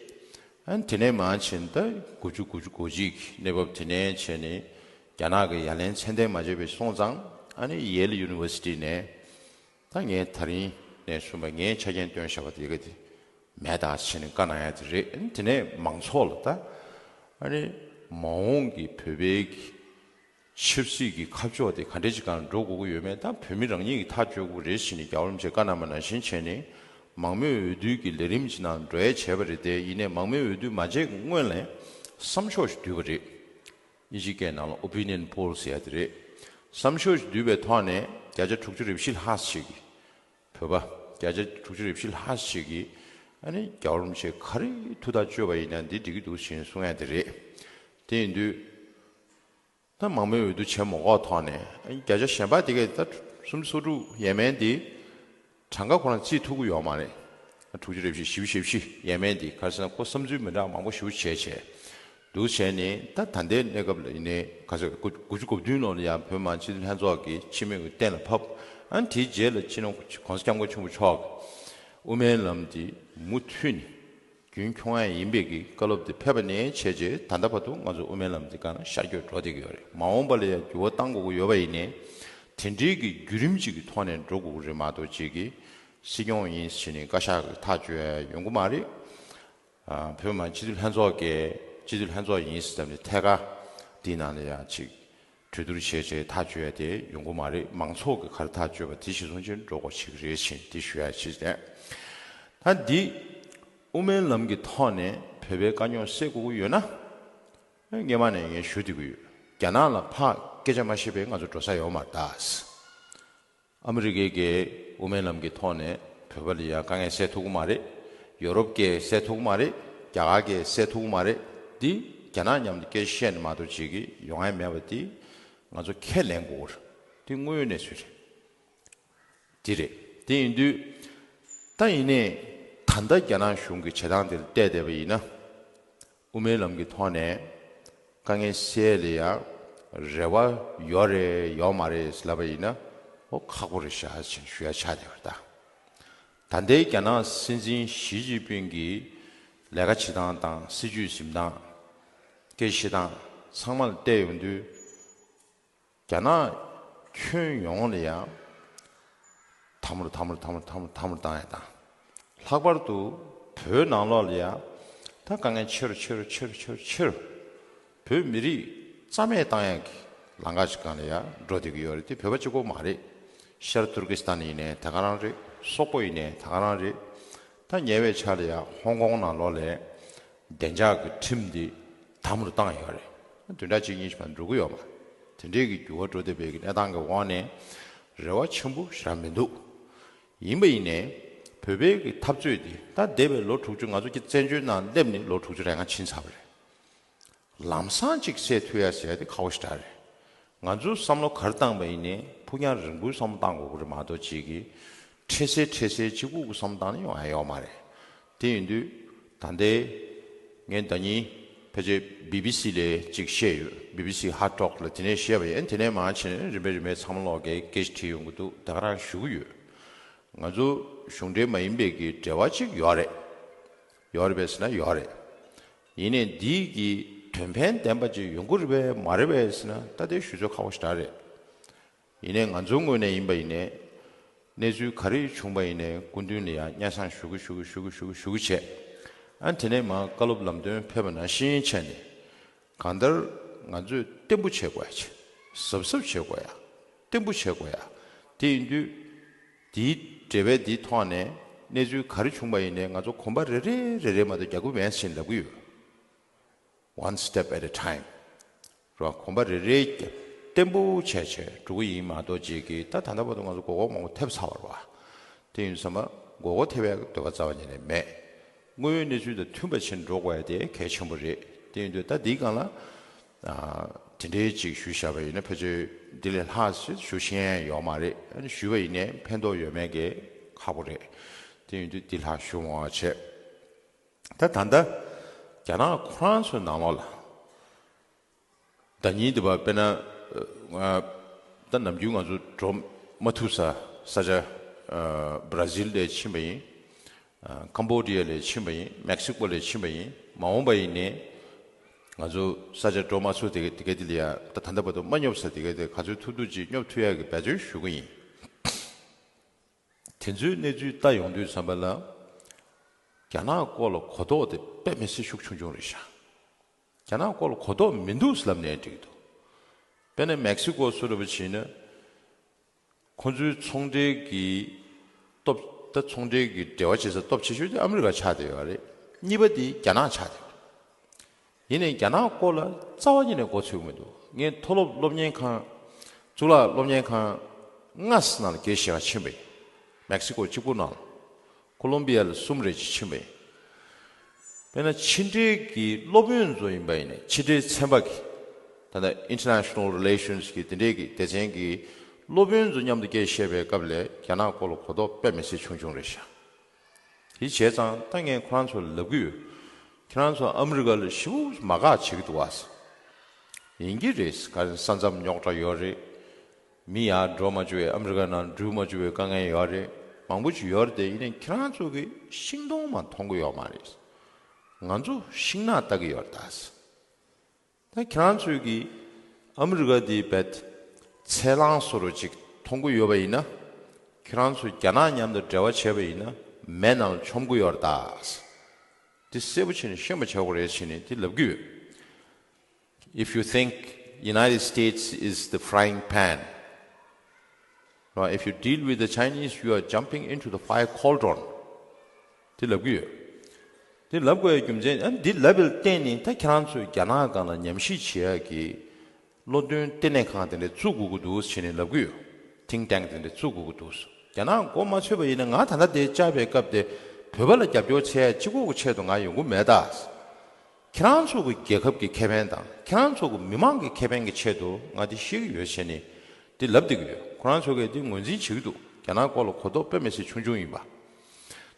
ཨ་ནི་དེ་ནས་མར་ཕྱིན་ད་དགུ་བཅུ་དགུ་བཅུ་གོ་གཅིག་གནས་བབ་དེ་ནས་བྱས་ནས་རྒྱ་ནག་གི་ཡ་ལན་ཚད་ལྡན་མ་བྱས་པའི་སོང་ཙང་ཨ་ནི་ཡེལ་ཡུ་ནི་ཝར་སི་ཊི་ནས། ད་ངས་ད་རིང་ནས་གསུངས་པ་ངས་ཆ་རྐྱེན་བཏོན་བཞག་པ་དེ་ག་དེ་མེད་ད་ཟེར་ནས་བཀའ་གནང་ཡ་དེ་རེད། དེ་ནས་མང་ཚོགས་ལ་ད་ཨ་ནི་མ་འོངས་ཀྱི་བོད་པའི་གི་ཆབ་སྲིད་ཀྱི་ཁ་ཕྱོགས་དེ་ག་འདྲ་ཅིག་སྒང་འགྲོ་དགོས་ཀྱི་ཡོད་མེད་ད་བོད་མི་རང་ཉིད་ཀྱིས་ཐག་གཅོད་དགོས་རེད་ཟེར་ནས་རྒྱལ་བ་རིན་པོ་ཆེས་བཀའ་གནང་བ་ནང་བཞིན་བྱས་ནས་མང་མོས་འོས་བསྡུ་གི་ལས་རིམ་གྱི་ནང་འགྲོ་ཡ་བྱས་པ་རེད་དེ། ཡིན་ནའི་མང་མོས་འོས་བསྡུ་མ་བྱས་སྔོན་ལ་བསམ་ཤོག་ཞིག་བསྡུས་པ་རེད། དབྱིན་ཇིའི་སྐད་ནང་ལ་ཨོ་པི་ནི་ཡན་པོལ་ཟེར་ཡ་དེ་རེད། བསམ་ཤོག་ཞིག་བསྡུས་པའི་ཐོག་ནས་བརྒྱ་ཆ་དྲུག་ཅུ་རེ་བཞི་ལྷག་ཞིག་གིས། བོད་པ་བརྒྱ་ཆ་དྲུག་ཅུ་རེ་བཞི་ལྷག་ཞིག་གིས་ཨ་ནི་རྒྱལ་བ་རིན་པོ་ཆེ་ག་རེ་ཐུགས་ཐག་གཅོད་པ་ཡིན་ན་འདི་འགྲིག་གི་འདུག་ཟེར་གསུང་ཡ་དེ་རེད། དེ་ཡིན་དུས་ད་མང་མོས་འོས་བསྡུ་བྱེད་མ་དགོས་ཐོག་ནས་ཨ་ནི་བརྒྱ་ཆ་གཞན་པ་དེ་གས་ད་སུམ་ཅུ་སོ་དྲུག་ཡས་མས་འདི་གྲངས་ཀ་ཁོ་རང་བརྩིས་ཐུབ་ཀྱི་ཡོད་མ་རེད། དྲུག་ཅུ་རེ་བཞི་བཞི་བཅུ་ཞེ་བཞི་ཡས་མས་འདི་ག་རེ་ཟེར་ན་ཁོ་བསམ་ཚུལ་མི་འདྲ་མང་པོ་ཞེ་པོ་བྱས་བྱས་འདུག་བྱས་ནས། ད་ད་ལྟའི་གནས་སྐབས་ལ་ཡིན་ནའི་ག་ཚོད་དགུ་བཅུ་གོ་བདུན་ལོ་ལ་ཡང་བོད་མི་མང་སྤྱི་འཐུས་ལྷན་ཚོགས་ཀྱིས་སྤྱི་མོས་ཀྱིས་གཏན་ལ་ཕབ། ཨ་ནི་དེའི་རྗེས་ལ་སྤྱི་ནོར་༸གོང་ས་༸སྐྱབས་མགོན་ཆེན་པོ་མཆོག་གིས་དབུ་མའི་ལམ་འདི་མུ་མཐུད་ནས་རྒྱུན་འཁྱོངས་ཡ་ཡིན་པའི་གི་བཀའ་སློབ་དེ་ཕེབས་པ་ནས་བྱས་རྗེས་ད་ལྟ་བར་དུ་ང་ཚོ་དབུ་མའི་ལམ་འདི་སྒང་ལ་ཤར་བསྐྱོད་འགྲོ་བསྡད་ཀྱི་ཡོད་རེད། མ་འོངས་པ་ལ་ཡང་འགྱུར་བ་གཏང་དགོས་ཀྱི་ཡོད་པ་ཡིན་ནའི་དེ་འདྲའི་གི་བརྒྱུད་རིམ་ཅིག་གི་ཐོག་ནས་འགྲོ་དགོས་ཀྱི་རེད་མ་གཏོགས། ཅིག་གི་སྲིད་སྐྱོང་ཡིན་ཟེར་ནས་བཀའ་ཤག་གི་ཐག་གཅོད་ཡ་ཡོང་གི་མ་རེད། ཨ། བོད་མི་མང་སྤྱི་འཐུས་ལྷན་ཚོགས་ཀྱིས་སྤྱི་འཐུས་ལྷན་ཚོགས་ཡིན་ཟེར་ཙམ་ནས་ཐད་ཀར་འདིའི་ནང་ལ་ཡང་ཅིག་གྲོས་བསྡུར་བྱས་བྱས་ཐག་གཅོད་ཡ་དེ་ཡོང་གི་མ་རེད། མང་ཚོགས་ཀྱིས་ག་རེ་ཐག་གཅོད་པ་དེ་གཞིར་བཟུང་བྱས་འགྲོ་དགོས་བྱེད་ཀྱི་རེད་ཅེས་འདི་ཞུ་ཡ་བྱས་ཏེ། ད་འདི་དབུ་མའི་ལམ་གྱི་ཐོག་ནས་བོད་པའི་དཀའ་རྙོག་སེལ་དགོས་ཀྱི་ཡོད་ན། སྔོན་མ་ནས་ངས་ཞུ་བསྡད་ཀྱི་ཡོད། རྒྱ་ནག་ལ་ཕར་སྐད་ཆ་མ་བཤད་པའི་ང་ཚོ་འགྲོ་ས་ཡོད་མ་རེད་ད། ཨ་མི་རི་ཀའི་གི་དབུ་མའི་ལམ་གྱི་ཐོག་ནས་བོད་པ་ལ་ཡང་དཀའ་ངལ་སེལ་ཐུབ་ཀྱི་མ་རེད། ཡོ་རོབ་ཀྱིས་སེལ་ཐུབ་ཀྱི་མ་རེད། རྒྱ་གར་གྱིས་སེལ་ཐུབ་ཀྱི་མ་རེད། འདི་རྒྱ་ནག་མཉམ་དུ་སྐད་ཆ་བཤད་ནས་མ་གཏོགས་ཅིག་གི་ཡོང་ཡ་མེད་པ་འདི་ང་ཚོ་ཁས་ལེན་དགོས་རེད། འདི་དངོས་ཡོད་གནས་ཚུལ་རེད། འདི་རེད། དེ་ཡིན་དུས་ད་ཡིན་ནའི་ད་ལྟ་རྒྱ་ནག་གཞུང་གི་བྱེད་སྟངས་འདི་ལ་བལྟས་བསྡད་པ་ཡིན་ན། དབུ་མའི་ལམ་གྱི་ཐོག་ནས་དཀའ་ངལ་སེལ་ལ་ཡང་རེ་བ་ཡོད་རེད་ཡོད་མ་རེད་ལབ་པ་ཡིན་ན། ཨོ་ཁག་པོ་རེད་ཤག་ཅེས་ཞུ་ཡ་ཆགས་བསྡད་པ་རེད་ད། ད་ལྟའི་རྒྱ་ནག་སྲིད་འཛིན་ཞི་ཅིན་ཕིང་གི་ལས་ཀ་བྱེད་སྟངས་དང་སྲིད་ཇུས་འཛིན་སྟངས། སྐད་ཆ་བཤད་སྟངས་ཚང་མ་ལ་བལྟས་ཡོང་དུས། རྒྱ་ནག་ཁྱོན་ཡོངས་ལ་ཡང་དལ་མོར་དལ་མོར་དལ་མོར་དལ་མོར་དལ་མོར་བཏང་ཡ་དང་། ལྷག་པར་དུ་བོད་ནང་ལོགས་ལ་ཡང་ད་དཀའ་ངལ་ཆེ་རུ་ཆེ་རུ་ཆེ་རུ་ཆེ་རུ་ཆེ་རུ། བོད་མི་རིགས་རྩ་མེད་བཏང་ཡ་གི་ལམ་ཁ་ཅིག་སྒང་ལ་ཡང་འགྲོ་བསྡད་ཀྱི་ཡོད་རེད། དེ་བོད་པ་གཅིག་པོ་མ་རེད། ཤར་ཏུར་ཀི་སི་ཐན་ཡིན་ནའི་ད་ག་རང་རེད། སོག་པོ་ཡིན་ནའི་ད་ག་རང་རེད། ད་ཉེ་བའི་ཆར་ལ་ཡང་ཧོང་ཀོང་ནང་ལོགས་ལ་བདེ་འཇགས་ཀྱི་ཁྲིམས་འདི་དལ་མོར་བཏང་ཡོད་རེད། བདུན་ཕྲག་གཅིག་གཉིས་ཤིག་མ་འགྲོ་གི་ཡོད་མ་རེད། དེ་འདྲའི་གི་འགྱུར་བ་འགྲོ་བསྡད་པའི་གི་གནས་སྟངས་ཀྱི་འོག་ནས་རེ་བ་ཆེན་པོ་ཞེ་དྲག་མི་འདུག་ཡིན་པ་ཡིན་ནའི་བོད་པའི་གི་འཐབ་རྩོད་འདི་ད་འདས་པའི་ལོ་དྲུག་ཅུ། ང་ཚོ་གི་བཙན་བྱོལ་ནང་སླེབས་ནས་ལོ་དྲུག་ཅུ་རེ་ལྔ་ཕྱིན་ཚར་བ་རེད། ལམ་སང་ཅིག་སེལ་ཐུབ་ཡ་ཟེར་ཡ་དེ་ཁག་པོ་ཞེ་དྲག་རེད། ང་ཚོས་བསམ་བློ་ག་རེ་བཏང་པ་ཡིན་ནའི་ཕུགས་རྒྱང་རིང་པོའི་བསམ་བློ་བཏང་དགོས་ཀྱི་རེད་མ་གཏོགས་ཅིག་གི་འཕྲལ་སེལ་འཕྲལ་སེལ་གཅིག་པུ་གི་བསམ་བློ་བཏང་ན་ཡོང་ཡ་ཡོད་མ་རེད། དེ་ཡིན་དུས་ད་ལྟའི་ངས་ཟླ་ཉིན་ཕལ་ཆེར་བི་བི་སི་ལ་ཅིག་བཤད་ཡོད། བི་བི་སི་ཧར་ཊོག་ལ་དེ་ནས་བཤད་པ་ཡིན། དེ་ནས་མར་ཕྱིན་ནས་རིམ་པས་རིམ་པས་ཚང་མ་ལོག་གིས་སྐད་ཆ་དྲིས་ཡོང་གི་འདུག་ད་ག་རང་ཞུ་གི་ཡོད། ང་ཚོ་གཞུང་འབྲེལ་མ་ཡིན་པའི་གི་འབྲེལ་བ་ཅིག་ཡོད་རེད། ཡོད་རེད་པས་ཟེར་ན་ཡོད་རེད། ཡིན་ནའི་འདི་གི་དོན་ཕན་ལྡན་པ་ཅིག་ཡོང་གི་རེད་པས་མ་རེད་པས་ཟེར་ན་ད་དེ་ཞུ་ཚོད་ཁག་པོ་ཞེ་དྲག་རེད། ཡིན་ནའི་ང་ཚོའི་ངོས་ནས་ཡིན་པ་ཡིན་ནའི་གནས་ཚུལ་ག་རེ་བྱུང་པ་ཡིན་ནའི་སྐུ་མདུན་ལ་ཡང་སྙན་སེང་ཞུ་གི་ཞུ་གི་ཞུ་གི་ཞུ་གི་ཞུ་གི་བྱས། ཨ་དེ་ནས་མར་བཀའ་སློབ་ལམ་སྟོན་ཕེབས་པ་ནང་བཞིན་བྱས་ནས། གང་ལྟར་ང་ཚོས་བརྟན་པོ་བྱེད་དགོས་ཡ་ཆེ། གཟབ་གཟབ་བྱེད་དགོས་ཡ། བརྟན་པོ་བྱེད་དགོས་ཡ། དེ་ཡིན་དུས། དེའི་འབྲེལ་བའི་དེའི་ཐོག་ནས་གནས་ཚུལ་ག་རེ་བྱུང་པ་ཡིན་ནའི་ང་ཚོ་གོམ་པ་རེ་རེ་རེ་རེ་མ་གཏོགས་རྒྱག་གི་མེད་ཅེས་ལབ་གི་ཡོད། One step at a time. རེད་བ། གོམ་པ་རེ་རེ་བརྟན་པོ་བྱས་བྱས་འགྲོ་གི་ཡིན་མ་གཏོགས་ཅིག་གི་ད་ད་ལྟ་བར་དུ་ང་ཚོ་མགོ་སྐོར་མང་པོ་ཐེབས་ཚར་བ་རེད་བ། དེ་ཡིན་དུས་ཙམ་པ་མགོ་སྐོར་ཐེབས་ཡ་འདོད་པ་རྩ་བ་ཉིད་ནས་མེད། དངོས་ཡོད་གནས་ཚུལ་དང་མཐུན་པ་བྱས་ནས་འགྲོ་དགོས་ཡ་དེ་གལ་ཆེན་པོ་རེད། དེ་ཡིན་དུས་ད་འདིའི་སྒང་ལ། ཨ། དེ་འདྲའི་ཅིག་ཞུས་བཞག་པ་ཡིན་ན་ཕལ་ཆེར་འདི་ལས་ལྷག་ཅིག་ཞུ་ཤེས་ཡོད་མ་རེད། ཨ་ནི་ཞུས་པ་ཡིན་ནའི་ཕན་ཐོགས་ཡོད་མེད་ཀྱི་ཁག་པོ་རེད། དེ་ཡིན་དུས་འདི་ལྷག་ཞུ་འོང་བ་བྱས། ད་ད་ལྟ་རྒྱ་ནག་ཁོ་རང་ཚོའི་ནང་ལོགས་ལ། ཟླ་ཉིན་འདི་བར་དཔེར་ན། ང་ད་ནམ་རྒྱུན་ང་ཚོ་འགྲོ་མ་ཐུབ་ས་ས་ཆ། ཨ། བྷ་ར་ཟིལ་ལ་ཕྱིན་པ་ཡིན། ཨ། ཀམ་བོ་ཌི་ཡ་ལ་ཕྱིན་པ་ཡིན། མེག་སི་ཀོ་ལ་ཕྱིན་པ་ཡིན། མ་འོངས་པ་ཡིན་ནའི་ང་ཚོ་ས་ཆ་འགྲོ་མ་ཚུགས་དེ་ག་དེ་ག་དེ་ལ་ཡ་ད་ད་ལྟ་བར་དུ་མ་སྙོབ་ས་དེ་ག་དེ་ག་ཚོད་ཐུབ་ཐུབ་ཅིག་སྙོབ་ཐུབ་ཡ་གི་འབད་བརྩོན་ཞུ་གི་ཡིན། དེ་ཚོའི་གནས་ཚུལ་ལྟ་ཡོང་དུས་ཙམ་པ་ལ། རྒྱ་ནག་སྐོར་ལ་གོ་རྟོགས་དེ་དཔེ་མི་སྲིད་ཤུགས་ཆུང་ཆུང་རེད་ཤག་རྒྱ་ནག་སྐོར་ལ་གོ་རྟོགས་མི་འདུག་ལབ་ནའི་འགྲིག་འདུག་དཔེར་ན་མེག་སི་ཀོ་སུ་འདྲ་པོ་བྱས་ན། ཁོང་ཚོའི་ཚོང་འབྲེལ་གྱི་སྟོབས། ད་ཚོང་འབྲེལ་གྱི་འབྲེལ་བ་བྱེད་ས་སྟོབས་ཆེ་ཤོས་དེ་ཨ་མི་རི་ཀ་ཆགས་བསྡད་ཡོད་རེད། གཉིས་པ་དེ་རྒྱ་ནག་ཆགས་བསྡད་ཡོད་རེད། ཡིན་ནའི་རྒྱ་ནག་སྐོར་ལ་རྩ་བ་ཉིད་ནས་མགོ་ཚོད་ཀྱི་མི་འདུག་ངས་མཐོ་སློབ་སློབ་གཉེར་ཁང་། གཙུག་ལག་སློབ་གཉེར་ཁང་ལྔ་ནང་ལ་དགེ་བཤེས་ཁང་ཕྱིན་པ་ཡིན། མེག་སི་ཀོ་གཅིག་པུ་ནང་ལ། ཁོ་ལོམ་བི་ཡ་ལ་གསུམ་རེ་ཅིག་ཕྱིན་པ་ཡིན། དཔེར་ན་ཕྱི་འབྲེལ་གྱི་སློབ་ཡོན་ཚོ་ཡིན་པ་ཡིན་ནའི་ཕྱི་འབྲེལ་ཚན་པ་གི། ད་ལྟ་International Relations གི་དེ་འབྲེལ་གྱི་སྡེ་ཚན་གྱི་སློབ་ཡོན་ཚོ་མཉམ་དུ་སྐད་བཤད་པའི་སྐབས་ལ་རྒྱ་ནག་སྐོར་ལ་གོ་རྟོགས་དཔེ་མི་སྲིད་ཆུང་ཆུང་རེད་ཤག་དེ་བྱས་ཙང་ད་ངས་ཁོ་རང་ཚོར་ལབ་གི་ཡོད། ཁྱེད་རང་ཚོ་ཨ་མི་རི་ཀ་ལ་ཞེ་པོ་མ་དགའ་བྱེད་ཀྱི་འདུག་བ། ཡིན་གྱི་རེད། ག་རེ་ས་མཚམས་རྙོག་དྲ་ཡོད་རེད། མི་ཡར་འགྲོ་མ་བཅུག་པའི་ཨ་མི་རི་ཀ་ནང་འགྲུལ་མ་བཅུག་པའི་དཀའ་ངལ་ཡོད་རེད། མང་པོ་ཅིག་ཡོད་རེད་དེ། ཡིན་ནའི་ཁྱེད་རང་ཚོ་གི་ཤིང་སྡོང་མ་མཐོང་གི་ཡོད་མ་རེད། ང་ཚོ་ཤིང་ནགས་ལྟ་གི་ཡོད་རེད་ད། ད་ཁྱེད་རང་ཚོས་ཀྱིས་ཨ་མི་རི་ཀ་འདི་བེད་ཚལ་སླང་བཟོ་འདྲ་ཅིག་མཐོང་གི་ཡོད་པ་ཡིན་ན། ཁྱེད་རང་ཚོས་རྒྱ་ནག་མཉམ་དུ་འབྲེལ་བ་བྱས་པ་ཡིན་ན། མེ་ནང་ལ་མཆོང་གི་ཡོད་རེད་ད། འདི་གསལ་པོ་བྱས་ནས་ཤེས་པ་བྱ་དགོས་རེད་བྱས་ནས་འདི་ལབ་ཀྱི་ཡོད། If you think United States is the frying pan, right, if you deal with the Chinese, you are jumping into the fire cauldron. དེ་ལབ་ཀྱི་ཡོད། དེ་ལབ་དགོས་ཡའི་རྒྱུ་མཚན། ཨ། འདི་ལབ་པའི་སྟེང་ནས་ད་ཁྱེད་རང་ཚོས་རྒྱ་ནག་སྒང་ལ་ཉམས་ཞིབ་བྱེད་ཡག་གི་བློ་འདོན་ལྟེ་གནས་ཁང་དེ་འདྲ་བཙུགས་དགོས་ཀྱི་འདུག་ཟེར་ནས་ལབ་ཀྱི་ཡོད། Think tank དེ་འདྲ་བཙུགས་དགོས་ཀྱི་འདུག། རྒྱ་ནག་མགོ་མ་ཚོས་པ་ཡིན་ན། ང་ད་ལྟ་དེ་བཅར་བའི་སྐབས་དེ་བོད་པ་ལ་རྒྱབ་སྐྱོར་བྱེད་ཡག་གཅིག་པོ་གི་ཆེད་དུ་ང་ཡོང་གི་མེད་ད། ཁྱེད་རང་ཚོ་གི་རྒྱལ་ཁབ་ཀྱི་ཁེ་ཕན་དང་ཁྱེད་རང་ཚོ་གི་མི་མང་གི་ཁེ་ཕན་གྱི་ཆེད་དུ་ང་འདི་བཤད་ཀྱི་ཡོད་བྱས་ནས་འདི་ལབ་བསྡད་ཀྱི་ཡོད། ཁོ་རང་ཚོ་གིས་འདི་ངོས་འཛིན་བྱེད་ཀྱི་འདུག། རྒྱ་ནག་སྐོར་ལ་གོ་རྟོགས་དཔེ་མི་སྲིད་ཆུང་ཆུང་ཡིན་པ།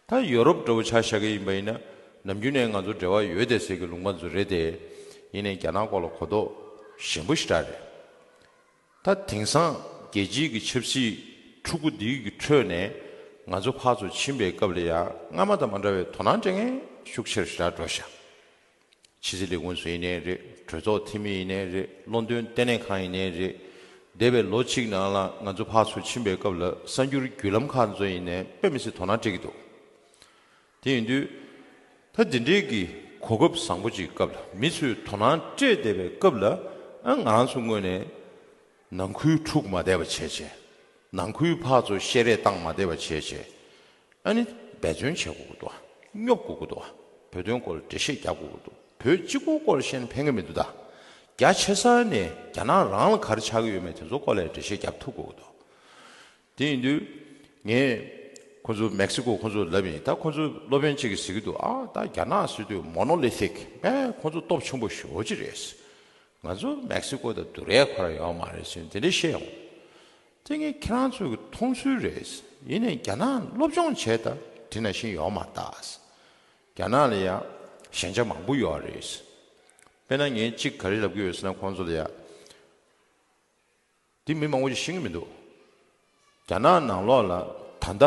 ད་ཡོ་རོབ་འདྲ་བོ་ཆ་བཞག་གི་ཡིན་པ་ཡིན་ན། ནམ་རྒྱུན་ནས་ང་ཚོ་འབྲེལ་བ་ཡོད་བསྡད་སའི་གི་ལུང་པ་ཚོ་རེད་དེ། ཡིན་ནའི་རྒྱ་ནག་སྐོར་ལ་གོ་རྟོགས་ཞན་པོ་ཞེ་དྲག་རེད། ད་དེང་སང་རྒྱལ་སྤྱིའི་གི་ཆབ་སྲིད་འཁྲུག་པོ་འདིའི་གི་ཁྲོད་ནས་ང་ཚོ་ཕར་ཚུར་ཕྱིན་པའི་སྐབས་ལ་ཡ། སྔ་མ་དང་མ་འདྲ་བའི་དོ་སྣང་སྤྲད་མཁན་ཤུགས་ཆེར་ཞེ་དྲག་འགྲོ་ཤག། ཕྱི་སྲིད་ལས་ཁུངས་སུ་ཡིན་ནའི་རེད། གྲོས་ཚོགས་འཐུས་མི་ཡིན་ནའི་རེད། བློ་འདོན་ལྟེ་གནས་ཁང་ཡིན་ནའི་རེད། འདས་པའི་ལོ་གཅིག་ནང་ལ་ང་ཚོ་ཕར་ཚུར་ཕྱིན་པའི་སྐབས་ལ་གསར་འགྱུར་བརྒྱུད་ལམ་ཁག་ཚོ་ཡིན་ནའི་དཔེ་མི་སྲིད་དོ་སྣང་སྤྲད་ཀྱི་འདུག། དེ་ཡིན་དུས་ད་འདི་འདྲའི་གི་གོ་སྐབས་བཟང་པོ་ཅིག་སྐབས་ལ། མི་ཚོས་དོ་སྣང་སྤྲད་བསྡད་པའི་སྐབས་ལ། ཨ། ང་རང་ཚོ་ངོས་ནས་ནང་ཁུལ་འཁྲུག་མ་བསྡད་པ་བྱས་བྱས། ནང་ཁུལ་ཕར་ཚུར་བཤད་རེས་བཏང་མ་བསྡད་པ་བྱས་བྱས། ཨ་ནི་འབད་བརྩོན་བྱེད་དགོས་ཀྱི་འདུག། སྙོབ་དགོས་ཀྱི་འདུག། བོད་དོན་སྐོར་ལ་འགྲེལ་བཤད་རྒྱག་དགོས་ཀྱི་འདུག། བོད་གཅིག་པོའི་སྐོར་བཤད་ན་ཕན་གྱི་མི་འདུག་ད། རྒྱ་ཆེ་ས་ནས་རྒྱ་ནག་རང་ལ་ག་རེ་ཆགས་ཀྱི་ཡོད་མེད་དེ་ཚོའི་སྐོར་ལ་འགྲེལ་བཤད་རྒྱབ་ཐུབ་དགོས་ཀྱི་འདུག། དེ་ཡིན་དུས་ངས་ཁོ་ཚོ་མེག་སི་ཀོ་ཁོ་ཚོར་ལབ་ཡིན། ད་ཁོ་ཚོའི་སློབ་དཔོན་གཅིག་གིས་ཟེར་གྱི་འདུག། ཨ། ད་རྒྱ་ནག་ཟེར་དུས་མོ་ནོ་ལི་ཐིག་པས། ཁོ་ཚོ་སྟོབས་ཆེན་པོ་ཞེ་པོ་ཅིག་རེད། ང་ཚོ་མེག་སི་ཀོ་དང་བསྡུར་ཡ་ཁོ་རང་ཡོད་མ་རེད་ཟེར་ནས་དེ་འདྲ་བཤད་ཡོང་། དེ་ངས་ཁྱེད་རང་ཚོའི་གི་མཐོང་ཚུལ་རེད། ཡིན་ནའི་རྒྱ་ནག་སློབ་སྦྱོང་བྱས་ད་དེ་ནང་བཞིན་ཡོད་མ་རེད་ད། རྒྱ་ནག་ལ་ཡ་ཞན་ཆ་མང་པོ་ཡོད་རེད། དཔེར་ན་ངས་གཅིག་ག་རེ་ལབ་ཀྱི་ཡོད་ཟེར་ན། ཁོང་ཚོ་ལ་ཡ། དེ་མི་མང་པོ་ཞིག་ཤེས་ཀྱི་མི་འདུག། རྒྱ་ནག་ནང་ལོགས་ལ་ད་ལྟ་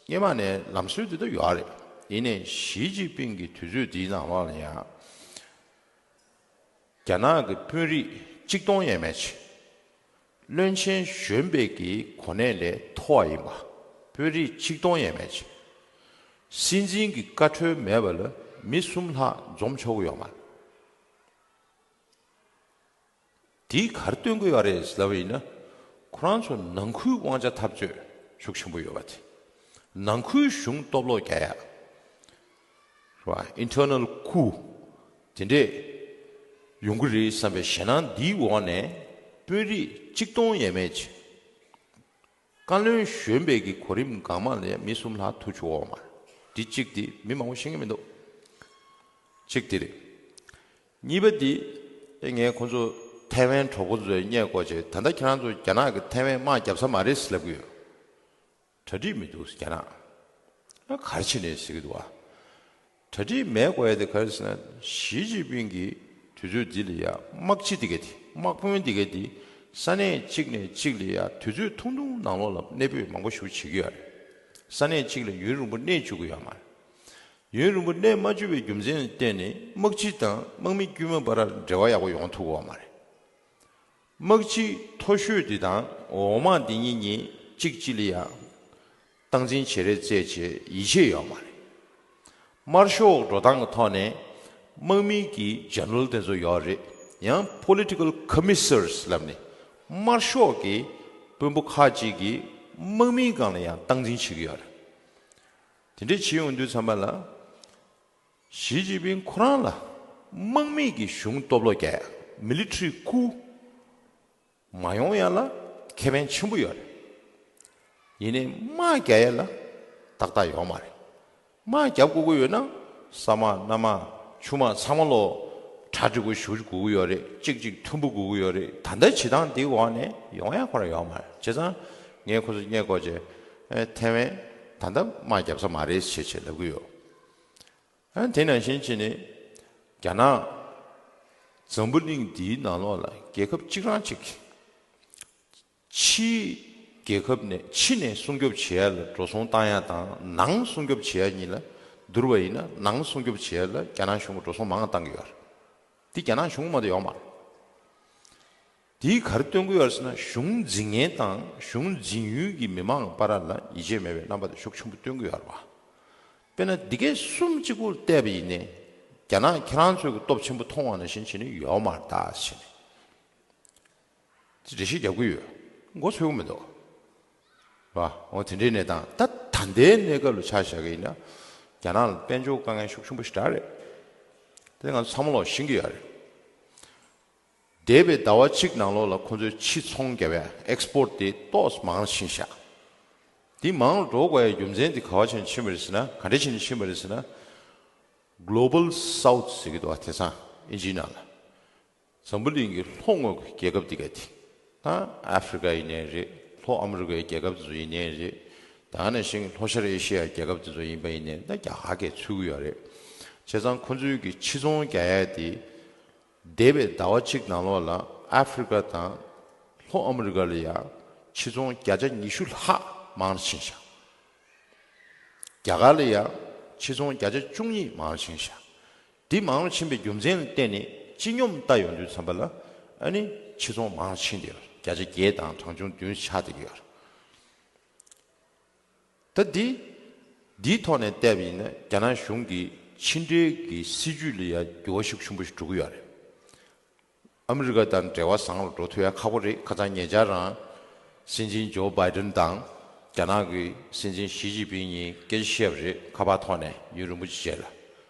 སྔོན་མ་ནས་ལམ་སྲོལ་དེ་ད་ཡོད་རེད། ཡིན་ནའི་ཞི་ཅིན་ཕིང་གི་དུས་ཚོད་འདིའི་ནང་ལོགས་ལ་ཡང་རྒྱ་ནག་གི་དཔོན་རིགས་གཅིག་སྟོང་ཡས་མས་ཅིག། བློན་ཆེན་གཞོན་པའི་གི་གོ་གནས་ལས་མཐོ་བ་ཡིན་པ། དཔོན་རིགས་གཅིག་སྟོང་ཡས་མས་ཅིག། སྲིད་འཛིན་གྱི་བཀའ་འཁྲོལ་མེད་པ་ལ་མི་གསུམ་ལྷག་འཛོམས་ཆོག་གི་ཡོད་མ་རེད། དེས་ག་རེ་སྟོན་གྱི་ཡོད་རེད་ལབ་པ་ཡིན་ན། ཁོ་རང་ཚོ་ནང་ཁུལ་དབང་ཆ་འཐབ་རྩོད་ཤུགས་ཆེན་པོ་ཡོད་པ་དེ། ནང་ཁུལ་གཞུང་སྟོབས་ལོག་རྒྱག་ཡ། རེད་བ། ཨིན་ཊར་ནལ་ཁུ་དེ་འདྲས་ཡོང་གི་རེད་བསམ་པའི་ཞེད་སྣང་འདིའི་འོག་ནས། དཔོན་རིགས་གཅིག་སྟོང་ཡས་མས་ཅིག། བཀའ་བློན་གཞོན་པའི་གི་གོ་རིམ་གང་མང་ལ་ཡང་མི་གསུམ་ལྷག་ཐུག་ཆོག་ཡོད་མ་རེད། འདི་གཅིག་དེ་མི་མང་པོ་ཤེས་ཀྱི་མི་འདུག། གཅིག་དེ་རེད། གཉིས་པ་དེ། ཨེ། ངས་ཁོང་ཚོ་ཐའེ་ཝན་གྲོགས་པོ་ཚོའི་བསྙད་བཀོད་བྱས། ད་ལྟ་ཁྱེད་རང་ཚོ་རྒྱ་ནག་གིས་ཐའེ་ཝན་དམག་བརྒྱབ་ས་མ་རེད་ཟེར་ལབ་ཀྱི་ཡོད། གྲ་སྒྲིག་མི་འདུག་རྒྱ་ནག། ཨ། ག་རེ་བྱས་ནས་ཟེར་གྱི་འདུག་བ། གྲ་སྒྲིག་མེད་དགོས་ཡ་དེ་ག་རེ་ཟེར་ན། ཞི་ཅིན་ཕིང་གིས་དུས་ཚོད་འདི་ལ་ཡ་དམག་སྤྱི་དེ་ག་དེ། དམག་དཔོན་དེ་ག་དེ་ས་གནས་གཅིག་ནས་གཅིག་ལ་ཡ་དུས་ཚོད་ཐུང་ཐུང་ནང་ལོགས་ལ་གནས་སྤོས་མང་པོ་ཞིག་བྱེད་ཀྱི་ཡོད་རེད། ས་གནས་གཅིག་ལ་ཡུན་རིང་པོ་གནས་བཅུག་གི་ཡོད་མ་རེད། ཡུན་རིང་པོ་གནས་མ་བཅུག་པའི་རྒྱུ་མཚན་ལ་བརྟེན་ནས་དམག་སྤྱི་དང་དམག་མི་དཀྱུས་མ་བར་འབྲེལ་བ་ཡག་པོ་ཡོང་ཐུབ་ཀྱི་ཡོད་མ་རེད། དམག་སྤྱི་མཐོ་ཤོས་དེ་དང་འོག་མ་དེ་གཉིས་གཉིས་གཅིག་གཅིག་ལ་ཡ་སྟངས་འཛིན་བྱེད་རེས་བྱེད་ཡིད་ཆེས་ཡོད་མ་རེད། དམར་ཤོག་འགྲོ་སྟངས་ཀྱི་ཐོག་ནས་དམག་མི་གི་ཇེ་ནེ་རལ་དེ་ཚོ་ཡོད་རེད། ཡང་པོ་ལི་ཊི་ཀལ་ཀོ་མི་སར་ལབ་ནས་དམར་ཤོག་གི་དཔོན་པོ་ཁག་ཅིག་གིས་དམག་མིའི་སྒང་ལ་ཡང་སྟངས་འཛིན་བྱེད་ཀྱི་ཡོད་རེད། དེ་འདྲས་བྱེད་ཡོང་དུས་ཙམ་པ་ལ། ཞི་ཅིན་ཕིང་ཁོ་རང་ལ་དམག་མི་གི་གཞུང་སྟོབས་ལོག་རྒྱག་ཡ། མི་ལི་ཊི་རི་ཀུ་མ་ཡོང་ཡ་ལ་ཁེ་ཕན་ཆེན་པོ་ཡོད་རེད། ཡིན་ནའི་དམག་རྒྱག་ཡ་ལ་ཏག་ཏག་ཡོད་མ་རེད། དམག་རྒྱབ་དགོས་ཀྱི་ཡོད་ན་ས་དམག་གནམ་དམག་ཆུ་དམག་ཚང་མ་ལོ་གྲ་སྒྲིག་པོ་ཞེ་པོ་ཅིག་དགོས་ཀྱི་ཡོད་རེད། གཅིག་གཅིག་མཐུན་པོ་དགོས་ཀྱི་ཡོད་རེད། ད་ལྟ་བྱེད་སྟངས་འདིའི་འོག་ནས་ཡོང་ཡ་ཁོ་རང་ཡོད་མ་རེད། བྱས་ཙང་ངས་ཁོ་ཚོ་བསྙད་བཀོད་བྱས། ཨེ། ཐའེ་ཝན་ ད་ལྟ་དམག་བརྒྱབ་ས་མ་རེད་ཞེས་བྱས་ལབ་ཀྱི་ཡོད། ཨ་དེ་ནང་བཞིན་བྱས་ནས་རྒྱ་ནག་འཛམ་བུ་གླིང་འདིའི་ནང་ལོགས་ལ་རྒྱལ་ཁབ་གཅིག་རང་གཅིག་ཕྱིའི་རྒྱལ་ཁབ་ནས་ཕྱི་ནས་སྲུང་སྐྱོབ་བྱེད་ཡ་ལ་འགྲོ་སོང་བཏང་ཡ་དང་ནང་སྲུང་སྐྱོབ་བྱེད་ཡ་གཉིས་ལ་བསྡུར་བ་ཡིན་ན། ནང་སྲུང་སྐྱོབ་བྱེད་ཡ་ལ་རྒྱ་ནག་གཞུང་གིས་འགྲོ་སོང་མང་བཏང་གི་ཡོད་རེད། འདི་རྒྱ་ནག་གཞུང་མ་གཏོགས་ཡོད་མ་རེད། དེས་ག་རེ་སྟོན་གྱི་ཡོད་རེད་ཟེར་ན། གཞུང་འཛིན་མཁན་དང་གཞུང་འཛིན་ཡུལ་གྱི་མི་མང་བར་ལ་ཡིད་ཆེས་མེད་པའི་རྣམ་པ་དེ་ཤུགས་ཆེན་པོ་སྟོན་གྱི་ཡོད་རེད་བ། དཔེར་ན་འདི་གའི་གསུམ་གཅིག་པུར་བལྟས་པ་ཡིན་ནའི་རྒྱ་ནག་ཁྱེད་རང་ཚོས་ཀྱི་སྟོབས་ཆེན་པོ་མཐོང་བ་ནང་བཞིན་བྱས་ནས་ཡོད་མ་རེད་ད་ཟེར་ནས། དེ་འགྲེལ་བཤད་རྒྱག་གི་ཡོད། མགོ་ཚོས་ཀྱི་མི་འདུག་བ། འོ་དེ་འདྲའི་གནས་སྟངས། ད་ད་ལྟའི་གནས་སྐབས་ལ་ཆ་བཞག་གི་ཡིན་ན། རྒྱ་ནག་ལ་དཔལ་འབྱོར་དཀའ་ངལ་ཤུགས་ཆེན་པོ་ཞིག་རེད། དེ་ང་ཚོ་ཚང་མ་ལོག་ཤེས་ཀྱི་ཡོད་རེད། འདས་པའི་ཟླ་བ་གཅིག་ནང་ལོགས་ལ་ཁོ་ཚོས་ཕྱི་ཚོང་བརྒྱབ་ཡ། ཨེག་སི་པོར་ཊི་དེ་ཏོག་ཙམ་མང་རུ་ཕྱིན་ཤག་འདི་མང་རུ་འགྲོ་དགོས་ཡ་རྒྱུ་མཚན་དེ་ག་བ་བྱས་ནས་ཕྱིན་པ་རེད་ཟེར་ན། ག་འདྲ་བྱས་ནས་ཕྱིན་པ་རེད་ཟེར་ན། གྷོ་ལོ་བལ་སའུཐ་ཟེར་གྱི་འདུག་བ། དེང་སང་ཨིན་ཇིའི་ནང་ལ། འཛམ་བུ་གླིང་གི་ལྷོ་ངོས་ཀྱི་རྒྱལ་ཁབ་འདི་ག་དེ། ད་ཨ་ཧྥི་རི་ཀ་ཡིན་ནའི་རེད། ལྷོ་ཨ་མི་རི་ཀའི་རྒྱལ་ཁབ་དེ་ཚོ་ཡིན་ནའི་རེད། ད་ནང་བཞིན་ལྷོ་ཤར་ཨེ་ཤི་ཡའི་རྒྱལ་ཁབ་དེ་ཚོ་ཡིན་པ་ཡིན་ནའི། ད་རྒྱ་གར་གྱིས་ཚུད་ཀྱི་ཡོད་རེད། བྱས་ཙང་ཁོ་ཚོའི་གི་ཕྱི་ཚོང་རྒྱག་ཡ་དེ། འདས་པའི་ཟླ་བ་གཅིག་ནང་ལོགས་ལ་ཨ་ཧྥི་རི་ཀ་དང་ལྷོ་ཨ་མི་རི་ཀ་ལ་ཡ་ཕྱི་ཚོང་བརྒྱ་ཆ་ཉི་ཤུ་ལྷག་མང་རུ་ཕྱིན་ཤག་རྒྱ་གར་ལ་ཡ་ཕྱི་ཚོང་བརྒྱ་ཆ་བཅུ་གཉིས་མང་རུ་ཕྱིན་ཤག་འདི་མང་རུ་ཕྱིན་པའི་རྒྱུ་མཚན་ལ་བརྟེན་ནས་སྤྱི་སྙོམས་ལྟ་ཡོང་དུས་ཙམ་པ་ལ། ཨ་ནི་ཕྱི་ཚོང་མང་རུ་ཕྱིན་བསྡད་ཡོད། བརྒྱ་ཆ་བརྒྱད་དང་གྲངས་ཆུང་བདུན་ཆགས་བསྡད་ཀྱི་ཡོད། ད་འདི་འདིའི་ཐོག་ནས་བལྟས་པ་ཡིན་ན། རྒྱ་ནག་གཞུང་གིས་ཕྱི་འབྲེལ་གྱི་སྲིད་ཇུས་ལ་ཡ་འགྱུར་བ་ཤུགས་ཆེན་པོ་ཞིག་འགྲོ་གི་ཡོད་རེད། ཨ་མི་རི་ཀ་དང་འབྲེལ་བ་བཟང་རུ་འགྲོ་ཐུབ་ཡ་ཁག་པོ་རེད། ཁ་སང་ཉེ་ཆར་རང་སྲིད་འཛིན་ཇོ་བྷའི་ཌེན་དང་རྒྱ་ནག་གི་སྲིད་འཛིན་ཞི་ཅིན་ཕིང་གཉིས་སྐད་ཆ་བཤད་པ་རེད། ཁ་པར་ཐོག་ནས་ཡུན་རིང་པོ་ཅིག་རྗེས་ལ།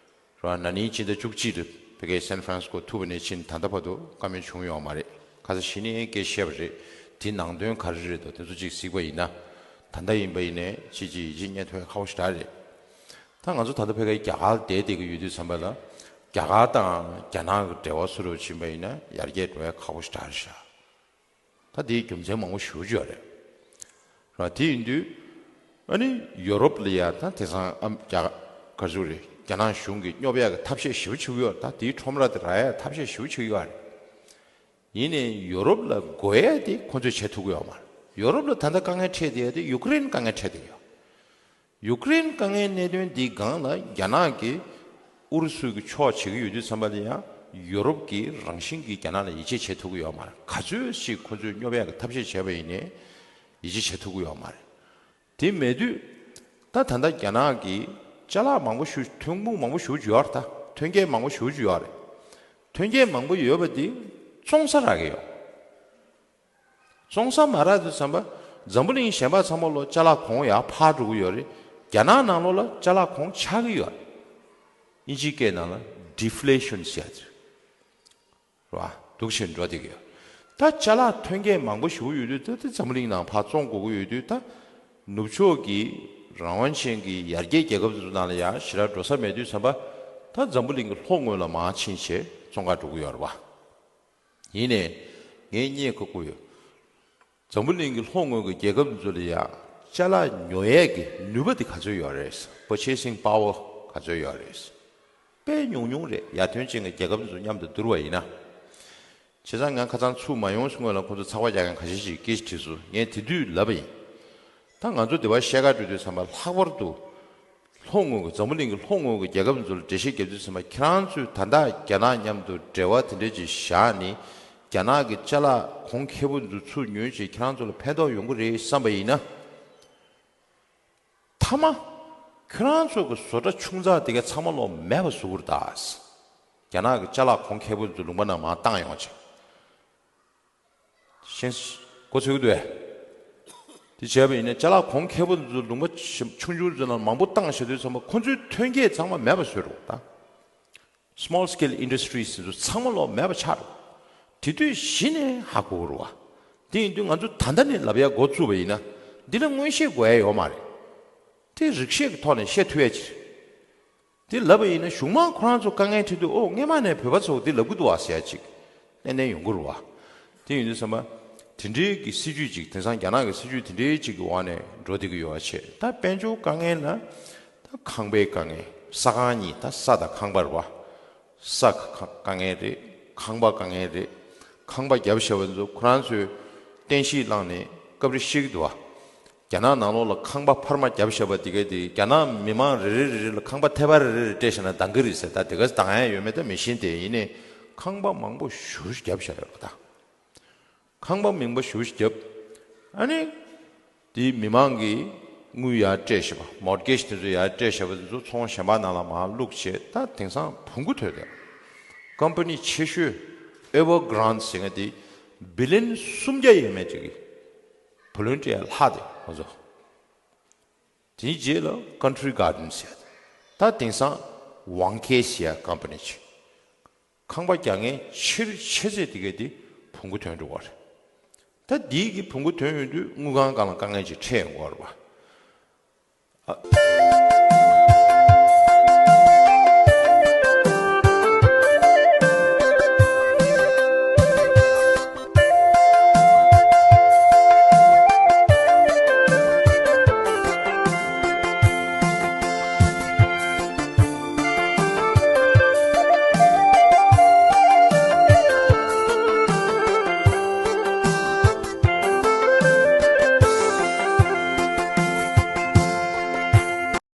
རེད་བ། ན་ནིང་ཕྱི་ཟླ་བཅུ་གཅིག་ལ་ཕ་གིའི་སན་ཧྥ་རན་སི་ཀོ་ཐུག་པ་ནས་ཕྱིན་ད་ལྟ་བར་དུ་བཀའ་མོལ་བྱུང་ཡོད་མ་རེད། ཁ་སང་ཕྱི་ཉིན་སྐད་ཆ་བཤད་པ་རེད། དེ་ནང་དོན་ག་རེ་རེད་དོ། དེ་ཚོ་ཅིག་གཟིགས་པ་ཡིན་ན། ད་ལྟ་ཡིན་པ་ཡིན་ནའི་ཕྱི་རྒྱལ་ཡིད་ཆེས་རྙེད་ཐུབ་ཡ་ཁག་པོ་ཞིག་རེད། ད་ང་ཚོ་ད་ལྟ་ཕ་གིའི་རྒྱ་གར་ལ་བསྡད་བསྡད་ཀྱི་ཡོད་དུས་ཙམ་པ་ལ། རྒྱ་གར་དང་རྒྱ་ནག་གི་འབྲེལ་བ་བཟོ་འདྲ་ཕྱིན་པ་ཡིན་ན་ཡར་རྒྱས་འགྲོ་ཡ་ཁག་པོ་ཞིག་རེད་ཤག་ད་དེའི་རྒྱུ་མཚན་མང་པོ་ཞེ་པོ་ཅིག་ཡོད་རེད། ར། དེ་ཡིན་དུས་ཨ་ནི་ཡོ་རོབ་ལ་ཡ་ད་དེང་སང་ཨམ་རྒྱ་ག་ཚོད་རེད། རྒྱ་ནག་གཞུང་གིས་སྙོབ་ཡག་གི་ཐབས་ཤེས་ཞེ་པོ་བྱེད་ཀྱི་ཡོད་རེད། ད་དེའི་ཁྲོམ་ར་དེ་རག་ཡག་ཐབས་ཤེས་ཞེ་པོ་བྱེད་ཀྱི་ཡོད་རེད། ཡིན་ནའི་ཡོ་རོབ་ལ་དགོས་ཡ་དེ་ཁོ་ཚོས་བྱེད་ཐུབ་ཀྱི་ཡོད་མ་རེད། ཡོ་རོབ་ལ་ད་ལྟ་དཀའ་ངལ་འཕྲད་བསྡད་ཡ་དེ་ཡུ་ཀེ་རེན་དཀའ་ངལ་འཕྲད་བསྡད་ཡོད། ཡུ་ཀེ་རེན་དཀའ་ངལ་གནད་དོན་འདིའི་སྒང་ལ་རྒྱ་ནག་གིས་ཨུ་རུ་སུ་གི་ཕྱོགས་བྱེད་ཀྱི་ཡོད་དུས་ཙམ་པ་ལ་ཡང་ཡུ་རོབ་ཀྱིས་རང་བཞིན་གྱིས་རྒྱ་ནག་ལ་ཡིད་ཆེས་བྱེད་ཐུབ་ཀྱི་ཡོད་མ་རེད། ག་ཚོད་ཞིག་ཁོ་ཚོས་སྙོབ་ཡག་གི་ཐབས་ཤེས་བྱས་པ་ཡིན་ནའི་ཡིད་ཆེས་བྱེད་ཐུབ་ཀྱི་ཡོད་མ་རེད། དེ་མེད་དུས་ད་ད་ལྟ་རྒྱ་ནག་གིས་ཅ་ལག་མང་པོ་ཞིག་ཐོན་ཁུངས་མང་པོ་ཞིག་ཡོད་རེད། ད་ཐོན་སྐྱེད་མང་པོ་ཞིག་ཡོད་རེད། ཐོན་སྐྱེད་མང་པོ་ཡོད་པ་དེ་བཙོང་ས་རག་གི་ཡོད། བཙོང་ས་མ་རག་དུས་ཙམ་པ་འཛམ་བུ་གླིང་གཞན་པ་ཚང་མ་ལོ་ཅ་ལག་གོང་ཡར་འཕར་འགྲོ་གི་ཡོད་རེད། རྒྱ་ནག་ནང་ལོགས་ལ་ཅ་ལག་གོང་ཆག་གི་ཡོད་རེད། ཨིན་ཇིའི་སྐད་ནང་ལ་ཌི་ཕི་ལེ་ཤོན་ཟེར་ཡ་ཅིག་རེད་བ། འདུག་བྱས་འགྲོ་བསྡད་ཀྱི་ཡོད། ད་ཅ་ལག་ཐོན་སྐྱེད་མང་པོ་ཞེ་པོ་ཡོད་དུས་ད་དེ་འཛམ་བུ་གླིང་ནང་ཕར་བཙོང་དགོས་ཀྱི་ཡོད་དུས། ད་ནུབ་ཕྱོགས་ཀྱི་རང་དབང་ཅན་གྱི་ཡར་རྒྱས་རྒྱལ་ཁབ་ཚོའི་ནང་ལ་ཡང་ཞེ་དྲག་འགྲོ་ས་མེད་དུས་ཙམ་པ། ད་འཛམ་བུ་གླིང་གི་ལྷོ་ངོས་ལ་མར་ཕྱིན་བྱས་བཙོང་གར་འགྲོ་གི་ཡོད་རེད་བ། ཡིན་ནའི་ངས་རྙེད་ཁག་པོ་ཡོད། འཛམ་བུ་གླིང་གི་ལྷོ་ངོས་ཀྱི་རྒྱལ་ཁབ་ཚོ་ལ་ཡ་ཅ་ལག་ཉོ་ཡས་ཀྱི་ནུས་པ་དེ་ག་ཚོད་ཡོད་རེད། པར་ཆེ་སིང་པ་ཝར་ག་ཚོད་ཡོད་རེད། དཔེ་ཉུང་ཉུང་རེད། ཡར་ཐོན་ཅན་གྱི་རྒྱལ་ཁབ་ཚོ་མཉམ་དུ་བསྡུར་བ་ཡིན་ན། བྱས་ཙང་ང་ཁ་སང་ཚུར་མ་ཡོང་སྔོན་ལ་ཁོང་ཚོ་ཚགས་པར་རྒྱག་མཁན་ཁ་ཤས་ཤིག་སྐད་ཆ་དྲིས་སོང་། ངས་དེ་དུས་ལབ་པ་ཡིན། ད་ང་ཚོ་འདི་པར་བཤད་ག་འགྲོ་དུས་ཙམ་པ་ལྷག་པར་དུ་ལྷོ་ངོས་ཀྱི་འཛམ་བུ་གླིང་གི་ལྷོ་ངོས་ཀྱི་རྒྱལ་ཁབ་ཚོ་ལ་འགྲེལ་བཤད་རྒྱབ་དུས་ཙམ་པ། ཁྱེད་རང་ཚོས་ད་ལྟ་རྒྱ་ནག་མཉམ་དུ་འབྲེལ་བ་དེ་འདྲ་ཅིག་བཞག་ནས་རྒྱ་ནག་གི་ཅ་ལག་གོང་ཁེ་པོ་ཚོ་ཚུར་ཉོས་བྱས་ཁྱེད་རང་ཚོ་ལ་ཕན་ཐོགས་ཡོང་གི་རེད་བསམ་པ་ཡིན་ན། མཐའ་མ་ཁྱེད་རང་ཚོ་གི་བཟོ་གྲྭ་ཆུང་ཙག་དེ་ག་ཚང་མ་ལོག་མེད་པ་བཟོ་གི་རེད་ད། རྒྱ་ནག་གི་ཅ་ལག་གོང་ཁེ་པོ་ཚོ་ལུང་པ་ནང་མར་བཏང་ཡོང་བྱས། ཤེས། མགོ་ཚོས་ཀྱི་འདུག་ཨེ། དེ་བྱས་པ་ཡིན་ན་ཅ་ལག་གོང་ཁེ་པོ་ཚོ་ལུང་པ་ཆུང་ཆུང་ཚོ་ནང་མང་པོ་བཏང་བྱས་དུས་ཙམ་པ་ཁོ་ཚོའི་ཐོན་སྐྱེད་ཚང་མ་མེད་པ་བཟོས་འགྲོ་ད། Small scale industries ཚོ་ཚང་མ་ལོག་མེད་པ་ཆགས་འགྲོ། དེ་དུས་གཞི་ནས་ཧ་གོ་གི་རེད་བ། དེ་ཡིན་དུས་ང་ཚོ་ད་ལྟ་ནས་ལབ་ཡ་འགོ་བཙུགས་པ་ཡིན་ན། འདི་ལ་མངོན་ཤེས་དགོས་ཡ་ཡོད་མ་རེད། དེ་རིགས་ཤེས་ཀྱི་ཐོག་ནས་བཤད་ཐུབ་ཡ་ཅིག་རེད། དེ་ལབ་པ་ཡིན་ན་གཞུག་མ་ཁོ་རང་ཚོ་དཀའ་ངལ་འཕྲད་དུས། ཨོ་སྔས་མ་ནས་བོད་པ་ཚོ་འདི་ལབ་གི་འདུག་བ་ཟེར་ཡ་ཅིག་ཏན་ཏན་ཡོང་གི་རེད་བ། དེ་ཡིན་དུས་ཙམ་པ། དེ་འདྲའི་གི་སྲིད་ཇུས་ཅིག་དེང་སང་རྒྱ་ནག་གི་སྲིད་ཇུས་དེ་འདྲའི་ཅིག་གི་འོག་ནས་འགྲོ་བསྡད་ཀྱི་ཡོད་པ་བྱས། ད་དཔལ་འབྱོར་དཀའ་ངལ་ལ་ད་ཁང་པའི་དཀའ་ངལ། ས་ཁང་གཉིས། ད་ས་དང་ཁང་པ་རེད་པ། ས་ཁ་དཀའ་ངལ་རེད། ཁང་པ་དཀའ་ངལ་རེད། ཁང་པ་བརྒྱབ་བཞག་པ་ཚོ་ཁོ་རང་ཚོས་རྟེན་གཞི་བླངས་ནས་སྐབས་རེ་བཤད་ཀྱི་འདུག་པ། རྒྱ་ནག་ནང་ལོགས་ལ་ཁང་པ་འཕར་མ་བརྒྱབ་བཞག་པ་དེ་ག་དེ་རྒྱ་ནག་མི་མང་རེ་རེ་རེ་རེ་ལ་ཁང་པ་ཐེབས་པ་རེ་རེ་རེ་སྤྲད་བཞག་ན་འདང་གི་རེད་ཟེར། ད་དེ་ག་འདང་ཡ་ཡོད་མེད་ད་མི་ཤེས། དེ་ཡིན་ནའི་ཁང་པ་མང་པོ་ཞེ་པོ་ཅིག་བརྒྱབ་བཞག་ཡོད་པ་ད། ཁང་པ་མང་པོ་ཞེ་པོ་ཅིག་བརྒྱབ། ཨ་ནི་དེ་མི་མང་གིས་དངུལ་ཡར་སྤྲད་བཞག་པ། མོར་གེཇ་དེ་ཚོ་ཡར་སྤྲད་བཞག་པ་དེ་ཚོ་ཚོང་གཞན་པ་ནང་ལ་མར་བླུགས་བྱས། ད་དེང་སང་བོང་གུ་ཐོན་ཏེ། ཀམ་པ་ནི་ཆེ་ཤོས་ཨེ་ཝར་གྷི་རེན་ཌི་ཟེར་མཁན་དེ་བྷི་ལི་ཡན་སུམ་བརྒྱ་ཡས་མས་ཅིག་གི་བུ་ལོན་སྤྲད་ཡ་ལྷག་སྟེ་ང་ཚོ། དེའི་རྗེས་ལ་ཀན་ཊི་རི་གྷར་ཌེན་ཟེར་ཡ་དེ། ད་དེང་སང་ཝང་ཁེ་ཟེར་ཡ་ཀམ་པ་ནི་ཅིག་ཁང་པ་རྒྱག་མཁན་ཆེ་རུ་ཆེ་ཚད་དེ་ག་དེ་བོང་གུ་ཐོན་འགྲོ་བ་རེད། ད་འདིའི་གི་བོང་གུ་ཐོན་ཡོང་དུས་དངུལ་ཁང་སྒང་ལ་དཀའ་ངལ་ཅིག་འཕྲད་ཡོང་གི་ཡོད་རེད་པ། ཨ།